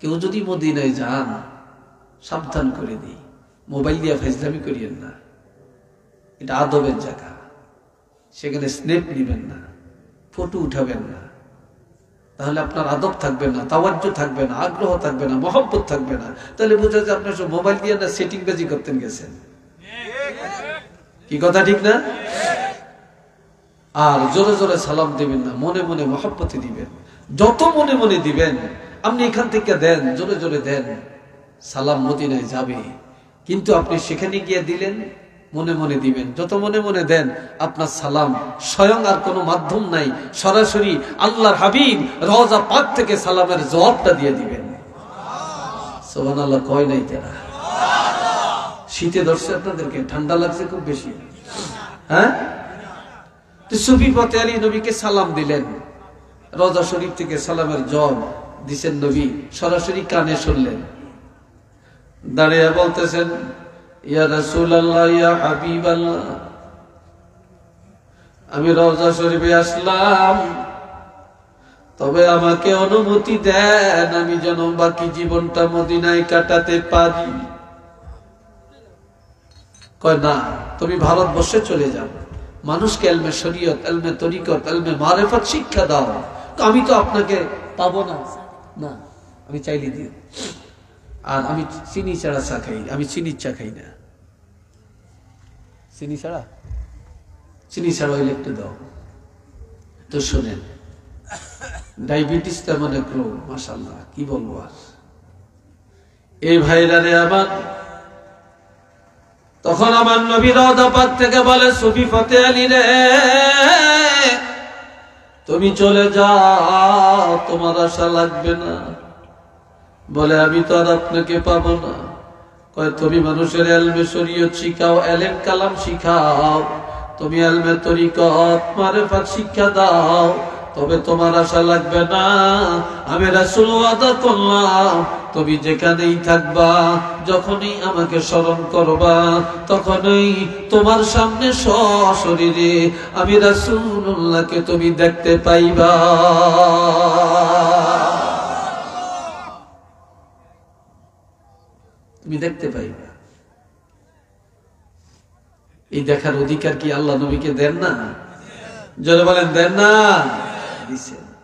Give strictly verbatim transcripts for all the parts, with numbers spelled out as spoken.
কেউ যদি মদিনায় যান, সাবধান করে দিই, মোবাইল দিয়া ফাইজলামি করিয়েন না। এটা আদবের জায়গা, সেখানে স্ন্যাপ নিবেন না, ফটো উঠাবেন না। তাহলে আপনার আদব থাকবে না, তাওয়াজ্জু থাকবে না, আগ্রহ থাকবে না, মহব্বত থাকবে না। তাহলে বোঝা যায় আপনার সব মোবাইল দিয়ে না সেটিংবাজি করতেন গেছেন। কি কথা ঠিক না? আর জোরে জোরে সালাম দিবেন না, মনে মনে মহব্বতে দিবেন। যত মনে মনে দিবেন, আপনি এখান থেকে দেন, জোরে জোরে দেন, সালাম মদিনায় যাবে। কিন্তু আপনি সেখানে গিয়ে দিলেন, মনে মনে দিবেন। যত মনে মনে দেন, আপনার সালাম স্বয়ং আর কোনো মাধ্যম নাই, সরাসরি আল্লাহর হাবিব রওজা পাক থেকে সালামের জবাবটা দিয়ে দিবেন। সুবহানাল্লাহ কয় নাই তারা? শীতে ধরছে আপনাদেরকে, ঠান্ডা লাগছে খুব বেশি, হ্যাঁ? তো সুফি ফতে আলী নবীকে সালাম দিলেন, রওজা শরীফ থেকে সালামের জবাব দিছেন নবী, সরাসরি কানে শুনলেন। দাঁড়িয়ে বলতেছেন, "ইয়া রাসূলুল্লাহ, ইয়া হাবিবাল্লাহ, আমি রওজা শরীফে আসলাম, তবে আমাকে অনুমতি দেন, আমি যেন বাকি জীবনটা মদিনায় কাটাতে পারি।" কয়, "না, তুমি ভারতবর্ষে চলে যাও, মানুষকে এলমে শরীয়ত, এলমে তরিকত, এলমে মারেফত শিক্ষা দাও। তো আমি তো আপনাকে পাবো না, না, আমি চাইলে দিও। আর আমি চিনি ছাড়া চা খাই, আমি চিনির চা খাই না। চিনি ছাড়া, চিনি ছাড়া অইলে একটু দাও।" তো শোনেন, ডায়াবেটিস তেমন এক রোগ, মাশাআল্লাহ, কি বলবো আর। এই ভাইরা রে আমার, তখন আমার নবী রওজা পাক থেকে বলে, "সুফি ফতে আলী রে, তুমি চলে যাও, তোমার আসা লাগবে না।" বলে, "আমি তো আর আপনাকে পাবো না।" কয়, "তুমি মানুষের এলমে শরীয়ত শিখাও, এলেম কালাম শিখাও, তুমি এলমে তরিকত মারেফাত শিক্ষা দাও, তবে তোমার আসা লাগবে না। আমি রাসূল ওয়াদা করলাম, তুমি যেখানেই থাকবা, যখনই আমাকে স্মরণ করবা, তখনই তোমার সামনে সশরীরে আমি রাসূলুল্লাহকে তুমি দেখতে পাইবা।" তুমি দেখতে পাইবা। এই দেখার অধিকার কি আল্লাহ নবীকে দেন না? জোরে বলেন, দেন না? দিছেন।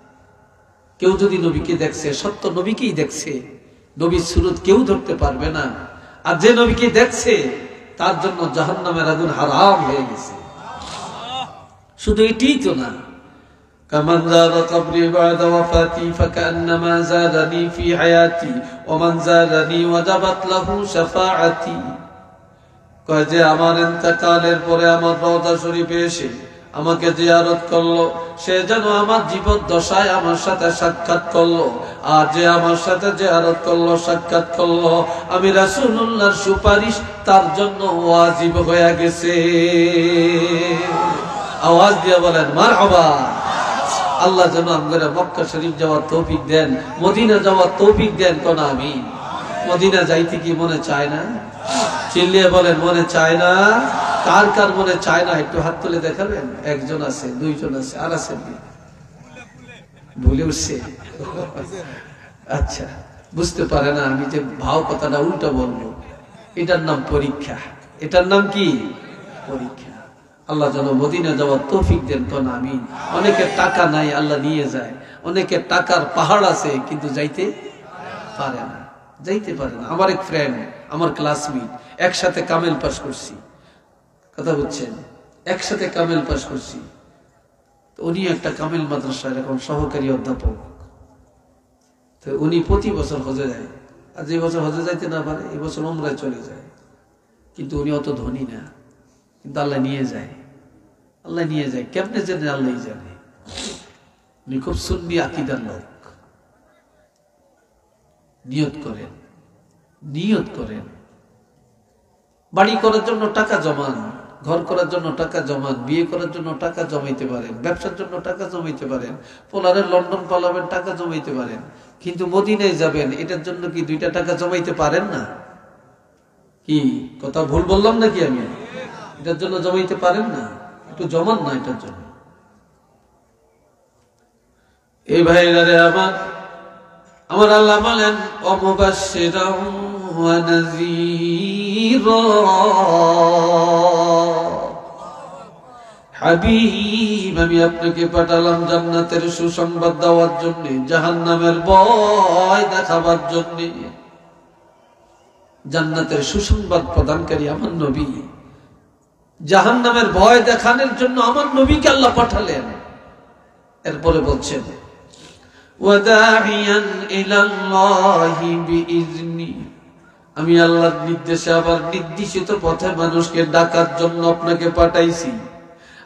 কেউ যদি নবীকে দেখছে, সত্য নবীকেই দেখছে, নবীর সুরত কেউ ধরতে পারবে না। আর যে নবীকে দেখছে, তার জন্য জাহান্নামের আগুন হারাম হয়ে গেছে। শুধু এটাই তো না, "কামান যারা কবরি বা'দা ওয়াফাতি ফাকান্নামা যারানি ফি হায়াতি, ওয়া মান যারানি ওয়াজাবাত লাহু শাফাআতি।" কয় যে, "আমার ইন্তেকালের পরে আমার রওজা শরীফে এসে আমাকে জিয়ারত করলো, সে যেন আমার জীবন দশায় আমার সাথে সাক্ষাৎ করলো, আর যে আমার সাথে জিয়ারত করলো, সাক্ষাৎ করলো, আমি রাসূলুল্লাহর সুপারিশ তার জন্য ওয়াজিব হয়ে গেছে।" আওয়াজ দিয়ে বলেন, "মারহাবা।" আল্লাহ যেন আমগরে মক্কা শরীফ যাওয়ার তৌফিক দেন, মদিনা যাওয়ার তৌফিক দেন, কোন আমিন। মদিনা যাইতে কি মনে চায় না? চিল্লিয়ে বলেন, মনে চায় না? কার কার মনে চায় না, একটু হাত তুলে দেখাবেন। একজন আছে, দুইজন আছে, আর আছেন নি? ভুলে উঠছে। আচ্ছা, বুঝতে পারে না আমি যে ভাও কথাটা উল্টা বলবো। এটার নাম পরীক্ষা। এটার নাম কি? পরীক্ষা। আল্লাহ যেন মদিনা যাওয়ার তৌফিক দেন, কোন আমিন। অনেকের টাকা নাই, আল্লাহ নিয়ে যায়। অনেকের টাকার পাহাড় আছে, কিন্তু যাইতে পারে না, যাইতে পারে না। আমার এক ফ্রেন্ড, আমার ক্লাসমেট, একসাথে কামেল পাস করছি, কথা বুঝছেন, একসাথে কামেল পাস করছি। তো উনি একটা কামেল মাদ্রাসার এখন সহকারী অধ্যাপক। তো উনি প্রতি বছর হজে যায়, আর যে বছর হজে যাইতে না পারে, এই বছর উমরায় চলে যায়। কিন্তু উনি অত ধনী না, কিন্তু আল্লাহ নিয়ে যায়, আল্লাহ নিয়ে যায়। কেমনে জানে? আল্লাহই জানে। উনি খুব সুন্নি আকিদার লোক। নিয়ত করেন, নিয়ত করেন। বাড়ি করার জন্য টাকা জমান, ঘর করার জন্য টাকা জমান, বিয়ে করার জন্য টাকা জমাইতে পারেন, ব্যবসার জন্য টাকা জমাইতে পারেন, পোলারে লন্ডন পালাবেন, টাকা জমাইতে পারেন, কিন্তু মদিনায় যাবেন, এটার জন্য কি দুইটা টাকা জমাইতে পারেন না? কি কথা ভুল বললাম নাকি আমি? এটার জন্য জমাইতে পারেন না? একটু জমান না এটার জন্য। এই ভাইরা রে আমার, আমার আল্লাহ বলেন, "ওয়া মুবাশশিরাও ওয়া নাযীরা।" হাবিব, আমি আপনাকে পাঠালাম জান্নাতের সুসংবাদ দেওয়ার জন্য, জাহান্নামের ভয় দেখাবার জন্য। জান্নাতের সুসংবাদ প্রদানকারী আমার নবী, জাহান্নামের ভয় দেখানোর জন্য আমার নবীকে আল্লাহ পাঠালেন। এরপরে বলছেন, "ওয়া দাইয়ান ইলাল্লাহি বিইজনি।" আমি আল্লাহর নির্দেশে আবার নির্দেশিত পথে মানুষকে ডাকার জন্য আপনাকে পাঠাইছি।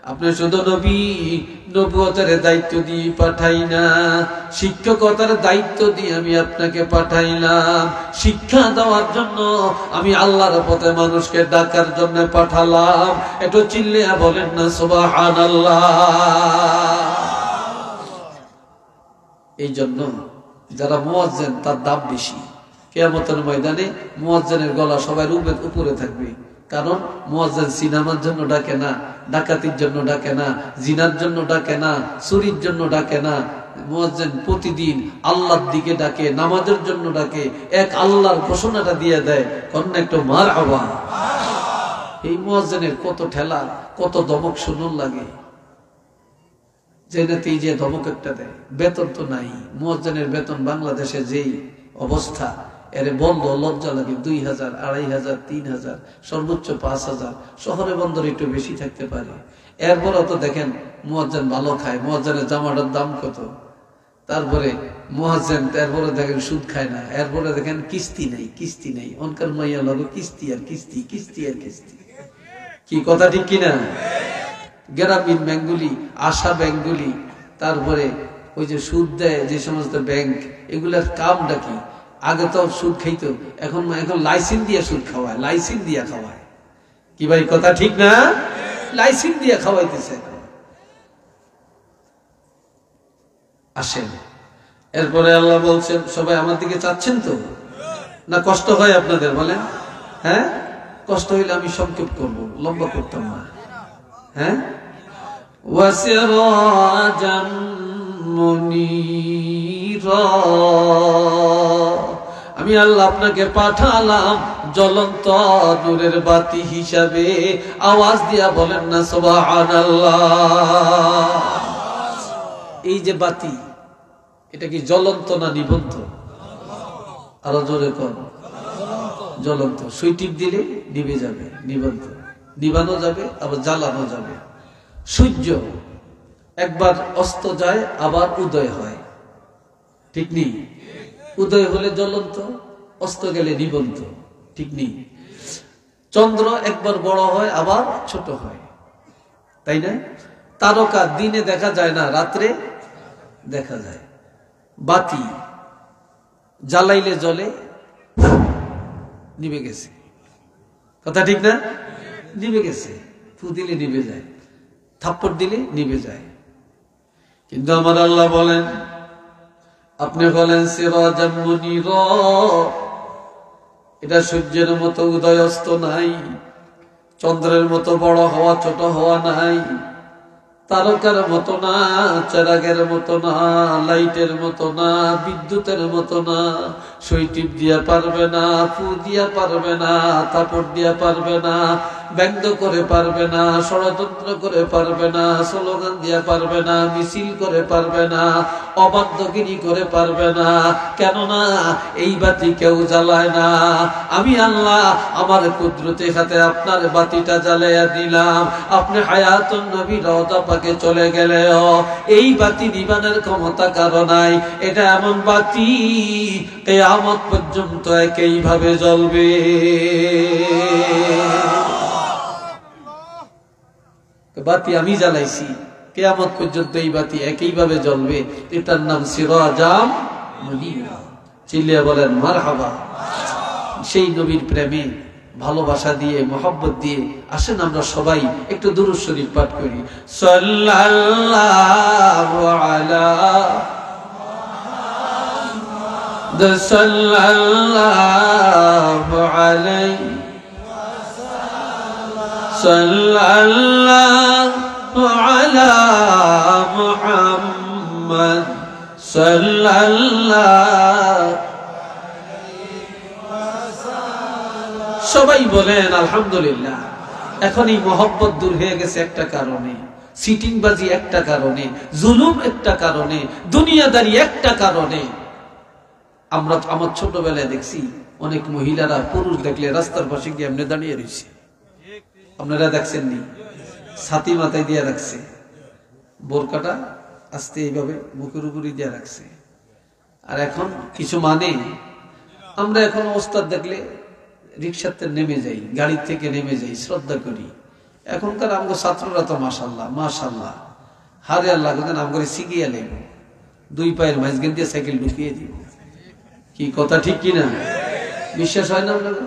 আপনি শুধু নবী, নবুয়তের দায়িত্ব দিয়ে পাঠাই না, শিক্ষকতার দায়িত্ব দিয়ে আমি আপনাকে পাঠাইলাম। শিক্ষা দেওয়ার জন্য আমি আল্লাহর পথে মানুষকে ডাকার জন্য পাঠালাম। একটু চিল্লিয়া বলেন না, সুবহানাল্লাহ। এই জন্য যারা মুয়াজ্জিন, তার দাম বেশি। কিয়ামতের ময়দানে মুয়াজ্জিনের গলা সবার উপরে, উপরে থাকবে। কারণ মুয়াজ্জিন সিনেমার জন্য ডাকে না, ডাকাতির জন্য ডাকে না, জিনার জন্য ডাকে না, চুরির জন্য ডাকে না। মুয়াজ্জিন প্রতিদিন আল্লাহর দিকে ডাকে, নামাজের জন্য ডাকে, এক আল্লাহর ঘোষণাটা দিয়ে দেয়। কন না একটু মারহাবা। এই মুয়াজ্জিনের কত ঠেলা, কত ধমক শুনুন লাগে। যে নাতি যে ধমক একটা দেয়, বেতন তো নাই। মুয়াজ্জিনের বেতন বাংলাদেশে যেই অবস্থা, এরে বললেও লজ্জা লাগে। দুই হাজার, আড়াই হাজার, তিন হাজার, সর্বোচ্চ পাঁচ হাজার। শহরে বন্দরে একটু বেশি থাকতে পারে। এরপরেও তো দেখেন মুয়াজ্জিন ভালো খায়, মুয়াজ্জিনের জামাটার দাম কত? তারপরে মুয়াজ্জিন, এরপরে দেখেন সুদ খায় না, এরপরে দেখেন কিস্তি নেই, কিস্তি নেই। অনকার মাইয়া লগে কিস্তি আর কিস্তি, কিস্তি আর কিস্তি। কি কথা ঠিক কিনা? গ্রামীণ ব্যাংকগুলি, আশা ব্যাংকগুলি, তারপরে ওই যে সুদ দেয় যে সমস্ত ব্যাংক, এগুলার কামটা কি? আগে তো সুদ খাইতো, এখন, এখন লাইসেন্স দিয়ে সুদ খাওয়ায়, লাইসেন্স দিয়ে খাওয়ায়। কি ভাই, কথা ঠিক না? লাইসেন্স দিয়ে খাওয়াইতেছে এখন। আসেন। এরপরে আল্লাহ বলছেন, সবাই আমার দিকে চাচ্ছেন তো? না কষ্ট হয় আপনাদের, বলেন? হ্যাঁ, কষ্ট হইলে আমি সংক্ষেপ করব, লম্বা করতাম না। হ্যাঁ, ওয়াসিরাজাম মুনীরা। আমি আল্লাহ আপনাকে পাঠালাম জ্বলন্ত নূরের বাতি হিসাবে। আওয়াজ দিয়া বলেন না, সুবহানাল্লাহ। এই যে বাতি, এটা কি জ্বলন্ত না নিবন্ত? আরো জোরে কন। জ্বলন্ত। সুই টিপ দিলে নিভে যাবে, নিবন্ত। নিবানো যাবে, আবার জ্বালানো যাবে। সূর্য একবার অস্ত যায়, আবার উদয় হয়, ঠিক নি? উদয় হলে জ্বলন্ত, অস্ত গেলে নিবন্ত, ঠিক নি? চন্দ্র একবার বড় হয়, আবার ছোট হয়, তাই না? তারকা দিনে দেখা যায় না, রাত্রে দেখা যায়। বাতি জ্বালাইলে জ্বলে, নিভে গেছে। কথা ঠিক না? নিভে গেছে। ফু দিলে নিভে যায়, থাপ্পড় দিলে নিভে যায়। কিন্তু আমার আল্লাহ বলেন, আপনি হলেন সিরাজাম মুনীরা। এটা সূর্যের মতো উদয় অস্ত নাই, চন্দ্রের মতো বড় হওয়া ছোট হওয়া নাই, তারকার মতো না, চেরাগের মতো না, লাইটের মতো না, বিদ্যুতের মতো না। সুই টিপ দিয়া পারবে না, ফু দিয়া পারবে না, থাপড় দিয়া পারবে না, ব্যঙ্গ করে পারবে না, ষড়যন্ত্র করে পারবে না, স্লোগান দিয়া পারবে না, মিছিল করে পারবে না, অবাধ্যগিরি করে পারবে না। কেননা এই বাতি কেউ জ্বালায় না। আমি আল্লাহ আমার কুদরতি হাতে আপনার বাতিটা জ্বালাইয়া দিলাম। আপনি হায়াতুন নবী রওজা পাকে চলে গেলেও এই বাতি নিবানোর ক্ষমতা কারো নাই। এটা এমন বাতি, কিয়ামত পর্যন্ত একইভাবে জ্বলবে। তো বাতি আমি জ্বালাইছি, কিয়ামত পর্যন্ত এই বাতি একইভাবে জ্বলবে। এটার নাম সিরাজাম মুনীরা। চিল্লিয়া বলেন মারহাবা। সেই নবীর প্রেমে, ভালোবাসা দিয়ে, মহব্বত দিয়ে আসেন আমরা সবাই একটু দুরূদ শরীফ পাঠ করি। সাল্লাল্লাহু আলা, সাল্লাল্লাহু আলাইহি, সাল্লাল্লাহু আলা মুহাম্মদ। সাল্লাল্লাহু। সবাই বলেন আলহামদুলিল্লাহ। এখন এই মহব্বত দূর হয়ে গেছে একটা কারণে, সিটিংবাজি একটা কারণে, জুলুম একটা কারণে, দুনিয়াদারি একটা কারণে। আমরা, আমার ছোটবেলায় দেখছি অনেক মহিলারা পুরুষ দেখলে রাস্তার পাশে গিয়ে এমনি দাঁড়িয়ে রইছে। আপনারা দেখছেন নি? ছাতি মাথায় দিয়ে রাখছে, বোরকাটা আস্তে এইভাবে মুখের উপরে দিয়ে রাখছে। আর এখন কিছু মানে, আমরা এখন ওস্তাদ দেখলে রিক্সাতে নেমে যাই, গাড়ি থেকে নেমে যাই, শ্রদ্ধা করি। এখনকার আমগো ছাত্ররা তো মাশাল্লাহ, মাশাল্লাহ। হারে আল্লাহ, কোথায় নাম করে শিখিয়ে লেব, দুই পায়ের মাঝখান দিয়ে সাইকেল ঢুকিয়ে দিব। কি কথা ঠিক কি না? বিশ্বাস হয় না আপনাদের?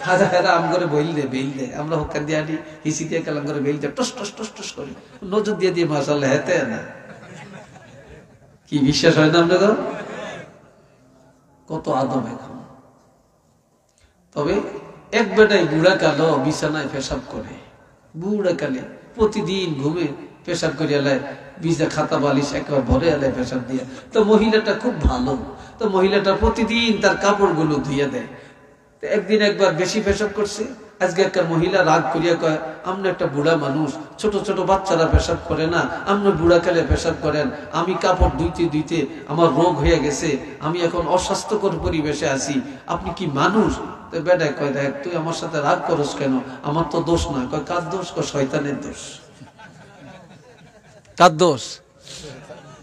হারা হারা আম করে বইল দে, বেইল দে। আমরা হকান দিয়ে আনি, হিসি দিয়ে কালাম করে বেইল দে, টস টস টস টস করে। নজর দিয়ে দিয়ে মাশাআল্লাহ, হেতে না। কি বিশ্বাস হয় না আপনাদের? কত আদব এখন। তবে এক বেটায় বুড়া কালো বিছানায় পেশাব করে, বুড়া কালে প্রতিদিন ঘুমে পেশাব করিয়া লায়, ভিজা খাতা বালিশ একবার ভরে আলায় পেশাব দিয়া। তো মহিলাটা খুব ভালো, তো মহিলাটা প্রতিদিন তার কাপড়গুলো ধুইয়া দেয়। তো একদিন একবার বেশি পেশাব করছে, আজকে একটা মহিলা রাগ করিয়া কয়, "আপনি একটা বুড়া মানুষ, ছোট ছোট বাচ্চারা পেশাব করে না, আপনি বুড়া কালে পেশাব করেন, আমি কাপড় ধুইতে ধুইতে আমার রোগ হয়ে গেছে, আমি এখন অস্বাস্থ্যকর পরিবেশে আছি, আপনি কি মানুষ?" তো বেটায় কয়, "দেখ, তুই আমার সাথে রাগ করস কেন? আমার তো দোষ না।" কয়, "কার দোষ?" কয়, "শয়তানের দোষ।" কার দোষ?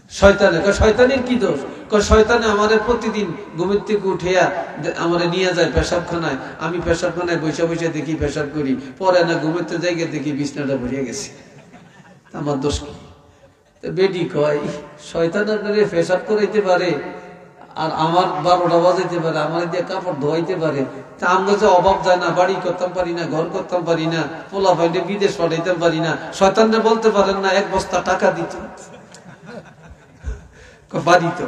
শয়তানের। কয়, "শয়তানের কি দোষ?" কয়, "শয়তানে আমারে প্রতিদিন ঘুমের থেকে উঠিয়া দে-, আমারে নিয়ে যায় পেশাবখানায়, আমি পেশাবখানায় বইসা বইসা দেখি পেশাব করি, পরে না ঘুমের থেকে জাগিয়া দেখি বিছনাটা ভরিয়া গেছে, আমার দোষ কি?" তো বেটি কয়, "শয়তান আপনারে পেশাব করাইতে পারে, আর আমার বারোটা বাজাইতে পারে, আমার দিয়ে কাপড় ধোয়াইতে পারে, তা আমরা যে অভাব যায় না, বাড়ি করতাম পারি না, ঘর করতাম পারি না, পোলা পাইলে বিদেশ পাঠাইতাম পারি না, শয়তানরে বলতে পারেন না এক বস্তা টাকা দিত?" কয়, "পারি তো,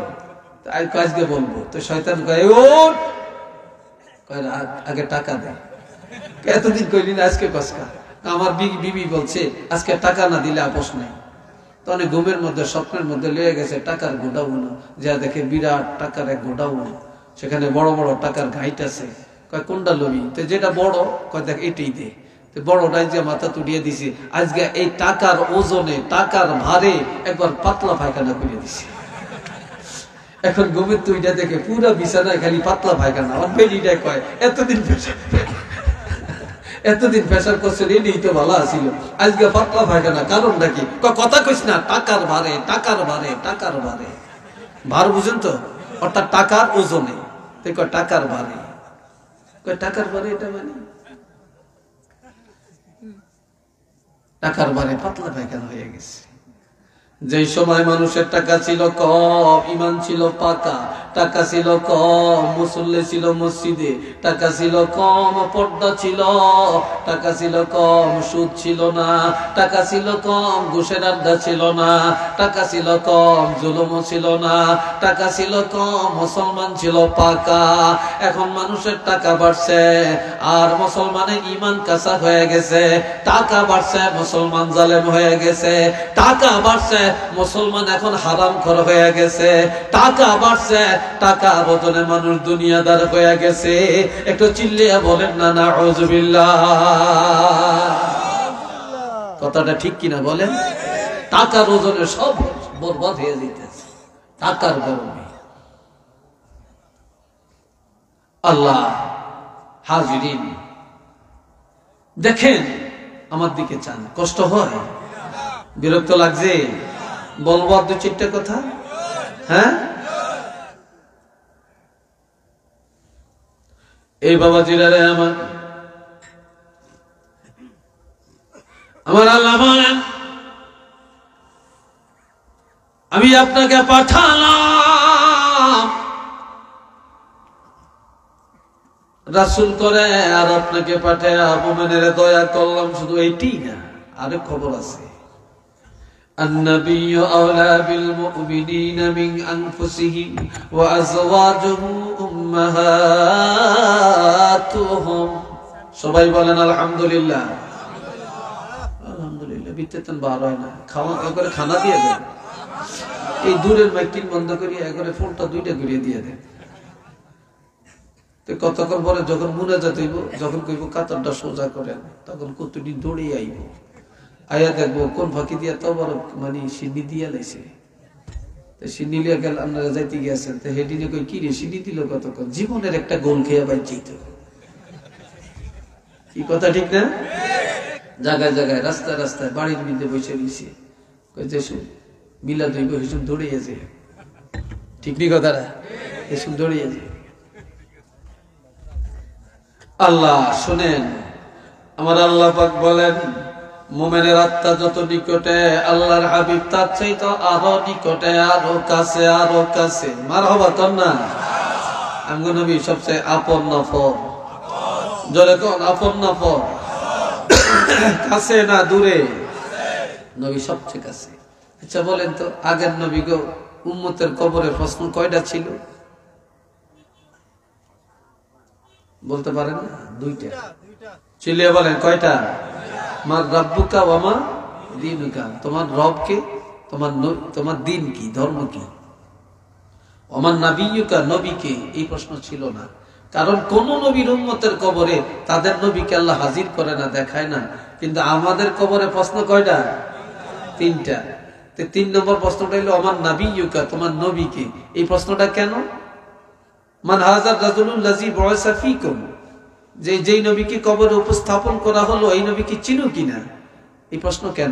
তা আজকে বলবো।" তো শয়তান কয়, "ওঠ, কয়, আ-, আগে টাকা দে। এতদিন কইলি না, আজকে কসকা?" "আমার বি-, বিবি বলছে, আজকে টাকা না দিলে আপোষ নাই।" তো অনেক ঘুমের মধ্যে, স্বপ্নের মধ্যে লইয়া গেছে টাকার গোডাউন, যা দেখে বিরাট টাকার এক গোডাউন, সেখানে বড় বড় টাকার গাইট আছে। কয়, "কোনটা লবি?" তো যেটা বড়, কয়, "দেখ, এটাই দে।" তো বড়টাই যে মাথা তুলিয়ে দিছে, আজকে এই টাকার ওজনে, টাকার ভারে একবার পাতলা পায়খানা করে দিছে। এখন ঘুমের তুইটা দেখে পুরা বিছানায় খালি পাতলা পায়খানা। আমার বেটিটা কয়, "এতদিন পেশাব, এতদিন পেশাব করছিল, এটাই তো ভালো আছিল, আজকে পাতলা পায়খানা, কারণটা কি?" কয়, "কথা কইস না, টাকার ভারে, টাকার ভারে, টাকার ভারে।" ভার বুঝেন তো? অর্থাৎ টাকার ওজনে। তো কয়, "টাকার ভারে।" কয়, "টাকার ভারে এটা মানে?" টাকার ভারে পাতলা পায়খানা হয়ে গেছে। যেই সময় মানুষের টাকা ছিল কম, ইমান ছিল পাকা, টাকা ছিল কম, মুসল্লি ছিল মসজিদে, টাকা ছিল কম, পর্দা ছিল, টাকা ছিল কম, সুদ ছিল না, টাকা ছিল কম, ঘুষের আড্ডা ছিল না, টাকা ছিল কম, জুলুমও ছিল না, টাকা ছিল কম, মুসলমান ছিল পাকা। এখন মানুষের টাকা বাড়ছে, আর মুসলমানের ইমান কাঁচা হয়ে গেছে। টাকা বাড়ছে, মুসলমান জালেম হয়ে গেছে। টাকা বাড়ছে, মুসলমান এখন হারামখোর হয়ে গেছে। টাকা বাড়ছে, টাকার ওজনে মানুষ দুনিয়াদার হয়ে গেছে। একটু চিল্লিয়া বলেন না, নাউজুবিল্লাহ। কথাটা ঠিক কিনা বলেন? টাকার ওজনে সব বরবাদ হয়ে যাইতেছে, টাকার গরমে। আল্লাহ, হাজিরিন, দেখেন, আমার দিকে চান, কষ্ট হয়, বিরক্ত লাগছে, বলবো আর দু চারটা কথা, হ্যাঁ? এই বাবা জিরারে আমার, আমার আল্লাহ বলেন, "আমি আপনাকে পাঠালাম রাসূল করে, আর আপনাকে পাঠায় মোমেনরে দয়া করলাম।" শুধু এইটি না, আরেক খবর আছে। النبي أولى بالمؤمنين من أنفسهم وأزواجه أمهاتهم। সবাই বলেন আলহামদুলিল্লাহ। আলহামদুলিল্লাহ, বিত্তেতন বার হয় না, খাওয়া করে খানা দিয়ে দেন। এই দূরের মাইকটি বন্ধ করিয়া একবারে ফোনটা দুইটা করিয়া দিয়া দেন। তো কতক্ষণ পরে যখন মুনাজাত হইব, যখন কইব "কাতারটা সোজা করেন", তখন কতদিন দৌড়ে আইব, আইয়া দেখবো কোন ফাঁকি দিয়া তো বড় মানে সিন্নি দিয়া লাইছে। তো সিন্নি লিয়া গেল, আপনারা যাইতে গিয়েছেন, তো হেডিনে কই, "কি রে, সিন্নি দিল কতক্ষণ?" "জীবনের একটা গোল খেয়ে বাইর যেত।" কি কথা ঠিক না? জায়গায় জায়গায়, রাস্তায় রাস্তায়, বাড়ির মধ্যে বসে রইছে। কই যে, "শুন, মিলাদ হইব, হিসুম দৌড়ে গেছে।" ঠিক নি কথাটা? হিসুম দৌড়ে গেছে। আল্লাহ শুনেন, আমার আল্লাহ পাক বলেন, "মোমেনের আত্মা যত নিকটে, আল্লাহর হাবিব তার চাইতে আরো নিকটে, আরো কাছে, আরো কাছে।" মারহাবা কর না। আমগো নবী সবচেয়ে আপন না পর? জোরে কন, আপন না পর? কাছে না দূরে? নবী সবচেয়ে কাছে। আচ্ছা বলেন তো, আগের নবীগো উম্মতের কবরে প্রশ্ন কয়টা ছিল? বলতে পারেন না? দুইটা। চিল্লিয়ে বলেন, কয়টা? "মান রাব্বুকা ওয়া মা দীনুকা", তোমার রব কে, তোমার ন-, তোমার দিন কি, ধর্ম কি? "ওয়া মান নাবিয়্যুকা", নবী কে, এই প্রশ্ন ছিল না। কারণ কোন নবীর উম্মতের কবরে তাদের নবীকে আল্লাহ হাজির করে না, দেখায় না। কিন্তু আমাদের কবরে প্রশ্ন কয়টা? তিনটা। তো তিন নম্বর প্রশ্নটা হইল, "ওয়া মান নাবিয়্যুকা", তোমার নবী কে? এই প্রশ্নটা কেন? "মান হাযার রাজুলুল্লাযী বুইসা ফীকুম", যে, যেই নবীকে কবরে উপস্থাপন করা হলো, এই নবীকে চিনো কিনা? এই প্রশ্ন কেন?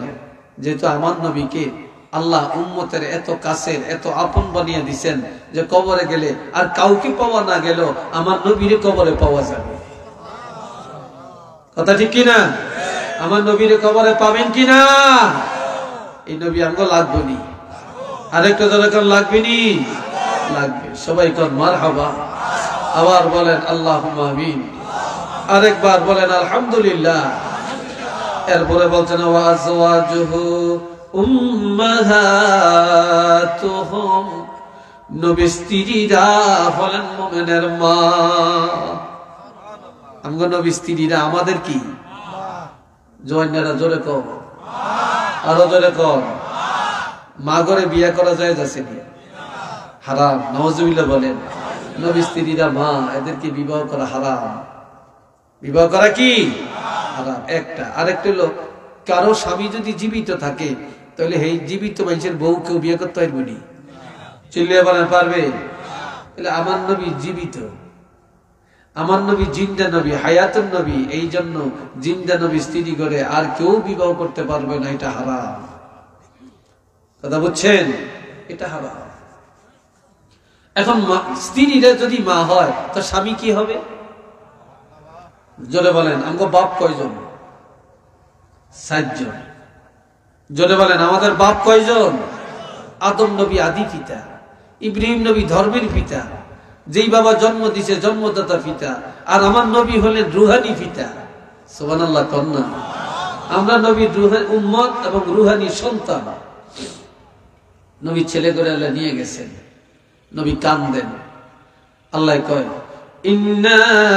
যেহেতু আমার নবীকে আল্লাহ উম্মতের এত কাছের, এত আপন বানিয়ে দিছেন যে কবরে গেলে আর কাউকে পাওয়া না গেল, আমার নবীরে কবরে পাওয়া যাবে। কথা ঠিক কিনা? আমার নবীরে কবরে পাবেন কিনা? এই নবী আমগো লাগবে নি? আরেকটা দরকার লাগবে নি? লাগবে। সবাই কন মারহাবা, আবার বলেন আল্লাহুম্মা আমিন, আরেকবার বলেন আলহামদুলিল্লাহ। এরপরে বলছেন, "ওয়া আজওয়াজুহু উম্মাহাতুহুম", নবী স্ত্রীরা হলেন মোমেনের মা। আমগো নবী স্ত্রীরা আমাদের কি? জোয়াইনারা জোরে কও, আরো জোরে কও। মা ঘরে বিয়া করা যায় যাচ্ছে কি? হারাম। নাউজুবিল্লাহ বলেন। নবী স্ত্রীরা মা, এদেরকে বিবাহ করা হারাম। বিবাহ করা কি? হারাম। একটা। আরেকটা হলো, কারো স্বামী যদি জীবিত থাকে, তাহলে এই জীবিত মানুষের বউ কেউ বিয়ে করতে পারবে নি? চিল্লিয়ে বলেন, পারবে? তাহলে আমার নবী জীবিত, আমার নবী জিন্দা নবী, হায়াতুন নবী, এই জন্য জিন্দা নবী স্ত্রী করে আর কেউ বিবাহ করতে পারবে না, এটা হারাম। কথা বুঝছেন? এটা হারাম। এখন মা, স্ত্রীরা যদি মা হয়, তো স্বামী কি হবে? জোরে বলেন, আমগো বাপ কয়জন? চারজন। জোরে বলেন, আমাদের বাপ কয়জন? আদম নবী আদি পিতা, ইব্রাহিম নবী ধর্মের পিতা, যেই বাবা জন্ম দিছে জন্মদাতা পিতা, আর আমার নবী হলেন রুহানি পিতা। সুবহানাল্লাহ কন না। আমরা নবীর রুহা-, উম্মত এবং রুহানি সন্তান। নবী ছেলে করে আল্লাহ নিয়ে গেছেন, নবী কান্দেন। আল্লাহ কয়, "ইন্না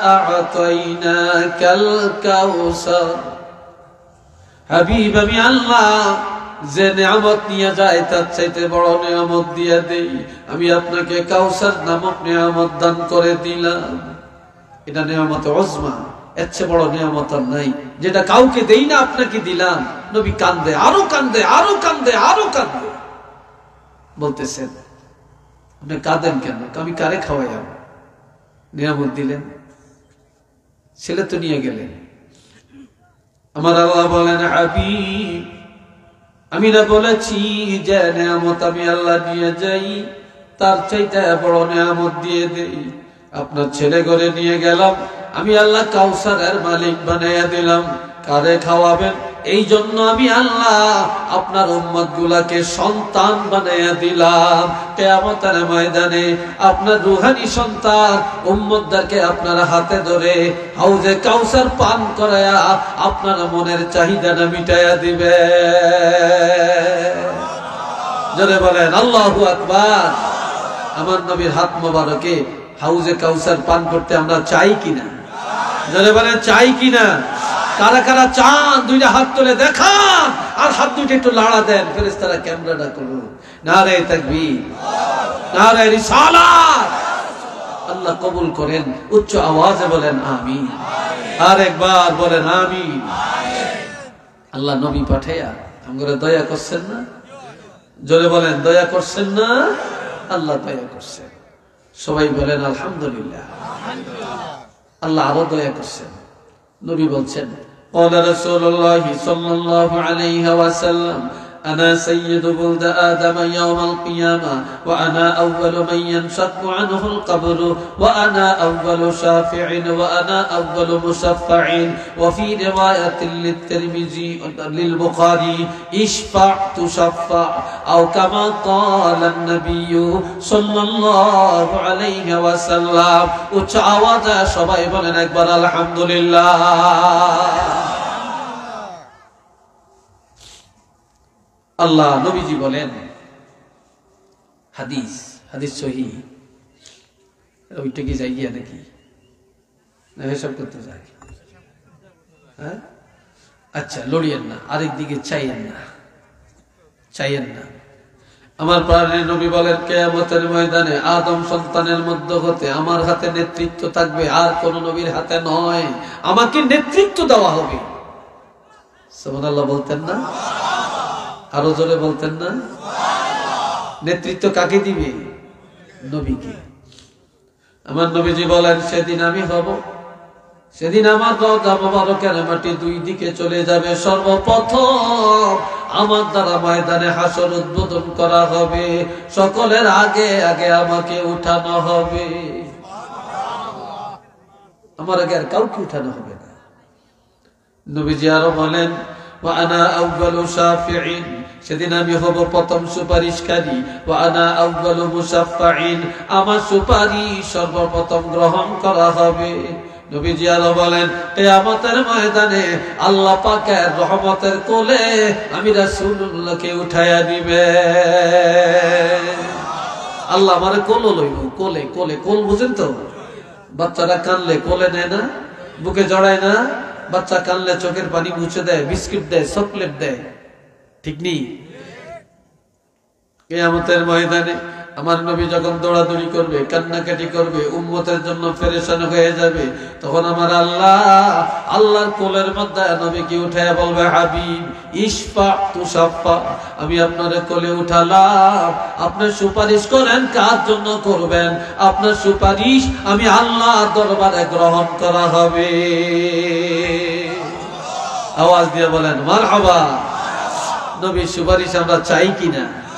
আ'তাইনাকাল কাউসার।" হাবিব, আমি আল্লাহ যে নিয়ামত নিয়ে যায়, তার চাইতে বড় নিয়ামত দিয়ে দেই। আমি আপনাকে কাউসার নামক নিয়ামত দান করে দিলাম। এটা নিয়ামতে উজমা, এর চেয়ে বড় নিয়ামত আর নাই, যেটা কাউকে দেই না, আপনাকে দিলাম। নবী কান্দে, আরো কান্দে, আরো কান্দে, আরো কান্দে। বলতেছেন, "আপনি কাঁদেন কেন? আমি কারে খাওয়াইলাম?" নিয়ামত দিলেন, ছেলে তো নিয়ে গেলেন। আমার আল্লাহ বলেন, "হাবিব, আমি না বলেছি যে নিয়ামত আমি আল্লাহ নিয়ে যাই, তার চাইতে বড় নিয়ামত দিয়ে দেই? আপনার ছেলে ঘরে নিয়ে গেলাম, আমি আল্লাহ কাউসারের মালিক বানাইয়া দিলাম। কারে খাওয়াবেন? এই জন্য আমি আল্লাহ আপনার উম্মত গুলাকে সন্তান বানাইয়া দিলাম। কিয়ামতের ময়দানে আপনার রুহানি সন্তান উম্মতদেরকে আপনার হাতে ধরে হাউজে কাউসার পান করায়া আপনার মনের চাহিদাটা মিটাইয়া দিবে।" জোরে বলেন, আল্লাহু আকবার। আমার নবীর হাত মোবারকে হাউজে কাউসার পান করতে আমরা চাই কিনা? জোরে বলেন, চাই কিনা? কারা কারা চান, দুইটা হাত তুলে দেখান। আর হাত দুইটা একটু লাড়া দেন, ফেরেশতারা ক্যামেরাটা করুন। নারায়ে তাকবীর, নারায়ে রিসালাত। আল্লাহ কবুল করেন, উচ্চ আওয়াজে বলেন আমিন। আর একবার বলেন আমিন। আল্লাহ নবী পাঠাইয়া আমগরে দয়া করছেন না? জোরে বলেন, দয়া করছেন না? আল্লাহ দয়া করছেন। সবাই বলেন আলহামদুলিল্লাহ। আল্লাহ আরো দয়া করছেন। নবী বলছেন, قال رسول الله صلى الله عليه وسلم: أنا سيد ولد آدم يوم القيامة، وأنا أول من ينشق عنه القبر، وأنا أول شافع، وأنا أول مشفع. وفي رواية للترمذي، للبخاري: اشفع تشفع، أو كما قال النبي صلى الله عليه وسلم। উচ্চ আওয়াজে সবাই বলেন একবার আলহামদুলিল্লাহ। আল্লাহ নবীজি বলেন, হাদিস, হাদিস সহি, ওইটা কি যাই গিয়া নাকি? না, হিসাব করতে চাই। হ্যাঁ? আচ্ছা, লড়িয়েন না, আরেক দিকে চাইয়েন না, চাইয়েন না। আমার প্রাণের নবী বলেন, কিয়ামতের ময়দানে আদম সন্তানের মধ্য হতে আমার হাতে নেতৃত্ব থাকবে, আর কোন নবীর হাতে নয়। আমাকে নেতৃত্ব দেওয়া হবে। সুবহানাল্লাহ বলতেন না? আরো জোরে বলতেন না? নেতৃত্ব কাকে দিবে? নবীকে। আমার নবীজি বলেন, সেদিন আমি হব, সেদিন আমার রওজা মোবারকের মাটি দুই দিকে চলে যাবে। সর্বপ্রথম আমার দ্বারা ময়দানে হাশর উদ্বোধন করা হবে। সকলের আগে আগে আমাকে উঠানো হবে। আমার আগে আর কাউকে উঠানো হবে না। নবীজি আরো বলেন, "ওয়া আনা আউয়ালু শাফিঈন", সেদিন আমি হব প্রথম সুপারিশকারী। "ওয়া আনা আউয়ালু মুশাফফাঈন", আমার সুপারিশ সর্বপ্রথম গ্রহণ করা হবে। নবীজি আরো বলেন, কিয়ামতের ময়দানে আল্লাহ পাকের রহমতের কোলে আমি রাসূলুল্লাহকে উঠাইয়া দিবে। আল্লাহ আমারে কোলে লইব, কোলে, কোলে, কোল বুঝেন তো? বাচ্চারা কানলে কোলে নেয় না, বুকে জড়ায় না? বাচ্চা কানলে চোখের পানি মুছে দেয়, বিস্কিট দেয়, চকলেট দেয়, ঠিক নি? কিয়ামতের ময়দানে আমার নবী যখন দৌড়াদৌড়ি করবে, কান্নাকাটি করবে, উম্মতের জন্য পেরেশান হয়ে যাবে, তখন আমার আল্লাহ, আল্লাহর কোলের মধ্যে নবীকে উঠাইয়া বলবে, "হাবিব, ইশফা তুশাফা, আমি আপনারে কোলে উঠালাম, আপনি সুপারিশ করেন, কার জন্য করবেন? আপনার সুপারিশ আমি আল্লাহর দরবারে গ্রহণ করা হবে।" আওয়াজ দিয়ে বলেন, "মারহাবা।" নবীর সুপারিশ আমরা চাই কি না?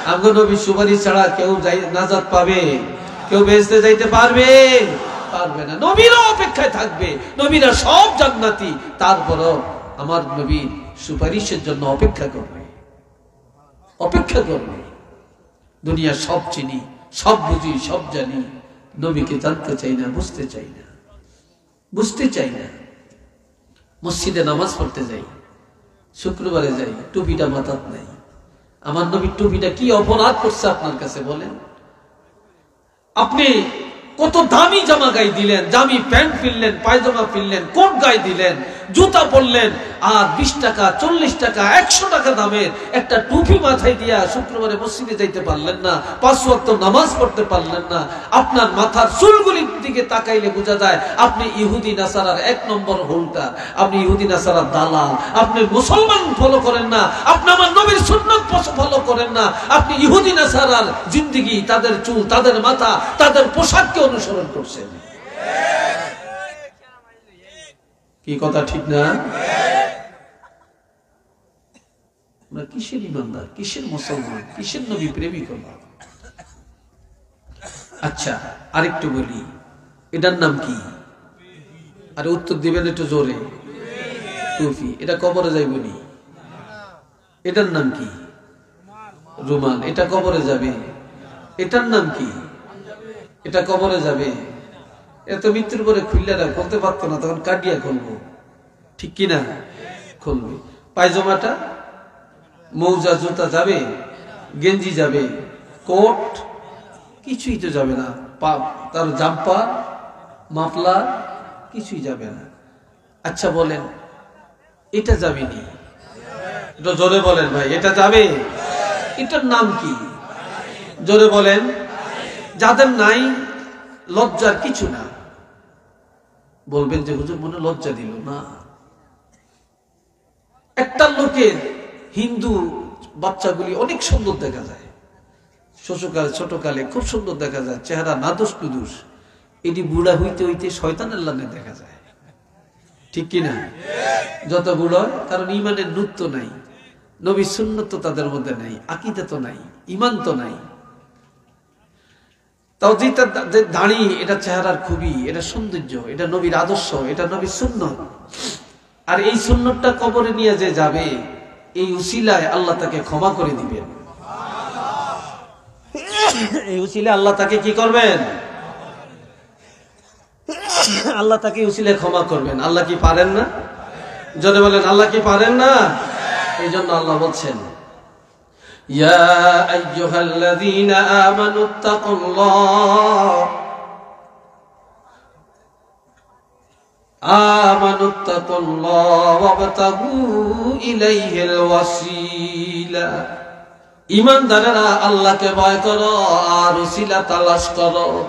আমগো নবীর সুপারিশ ছাড়া কেউ যাই-, নাজাত পাবে? কেউ বেহেশতে যাইতে পারবে? পারবে না। নবীরও অপেক্ষায় থাকবে, নবীরা সব জান্নাতি, তারপরও আমার নবীর সুপারিশের জন্য অপেক্ষা করবে, অপেক্ষা করবে। দুনিয়া সব চিনি, সব বুঝি, সব জানি, নবীকে জানতে চাই না, বুঝতে চাই না, বুঝতে চাই না। মসজিদে নামাজ পড়তে যাই, শুক্রবারে যাই, টুপিটা মাথাত নাই। আমার নবীর টুপিটা কি অপরাধ করছে আপনার কাছে বলেন? আপনি কত দামি জামা গায়ে দিলেন, দামি প্যান্ট ফিরলেন, পায়জামা ফিরলেন, কোট গায়ে দিলেন, জুতা পরলেন, আর বিশ টাকা, চল্লিশ টাকা, একশো টাকা দামের একটা টুপি মাথায় দিয়া শুক্রবারে মসজিদে যাইতে পারলেন না, পাঁচ ওয়াক্ত নামাজ পড়তে পারলেন না। আপনার মাথার চুলগুলির দিকে তাকাইলে বোঝা যায় আপনি ইহুদি নাসারার এক নম্বর হোল্ডার, আপনি ইহুদি নাসারার দালাল, আপনি মুসলমান ফলো করেন না, আপনি আমার নবীর সুন্নত ফলো করেন না, আপনি ইহুদি নাসারার জিন্দেগি, তাদের চুল, তাদের মাথা, তাদের পোশাককে অনুসরণ করছেন। কি কথা ঠিক না? আমরা কিসের ইমানদার, কিসের মুসলমান, কিসের নবী প্রেমিক হলাম? আচ্ছা, আরেকটু বলি, এটার নাম কি? আরে উত্তর দিবেন একটু জোরে। টুপি। এটা কবরে যাইব নি? এটার নাম কি? রুমাল। এটা কবরে যাবে। এটার নাম কি? এটা কবরে যাবে। এ তো মৃত্যুর পরে খুললে না, খুলতে পারতো না, তখন কাটিয়া খুলবো, ঠিক কি না? খুলবে। পায়জামাটা, মৌজা, জুতা যাবে, গেঞ্জি যাবে, কোট, কিছুই তো যাবে না। পা-, তার জাম্পার, মাফলার, কিছুই যাবে না। আচ্ছা বলেন, এটা যাবে নি? একটু জোরে বলেন ভাই, এটা যাবে? এটার নাম কি? জোরে বলেন। যাদের নাই, লজ্জার কিছু না। বলবেন যে, "হুজুর, মনে লজ্জা দিল না।" একটা লোকের হিন্দু বাচ্চাগুলি অনেক সুন্দর দেখা যায়, ছোটকালে, ছোটকালে খুব সুন্দর দেখা যায়, চেহারা নাদুস নুদুস। এটি বুড়া হইতে হইতে শয়তানের লানে দেখা যায়, ঠিক কি না? যত বুড়া হয়, কারণ ইমানের নূর তো নাই, নবীর সুন্নত তো তাদের মধ্যে নাই, আকিদা তো নাই, ইমান তো নাই। তাও যেটা দা-, যে দাড়ি, এটা চেহারার খুবই, এটা সৌন্দর্য, এটা নবীর আদর্শ, এটা নবীর সুন্নত। আর এই সুন্নতটা কবরে নিয়ে যে যাবে, এই উসিলায় আল্লাহ তাকে ক্ষমা করে দিবেন। এই উসিলায় আল্লাহ তাকে কি করবেন? আল্লাহ তাকে উসিলায় ক্ষমা করবেন। আল্লাহ কি পারেন না? জোরে বলেন, আল্লাহ কি পারেন না? এই জন্য আল্লাহ বলছেন, يا أيها الذين آمنوا اتقوا الله آمنوا اتقوا الله وابتغوا إليه الوسيلة। ইমানদারেরা, আল্লাহকে ভয় করো আর উসিলা তালাশ করো।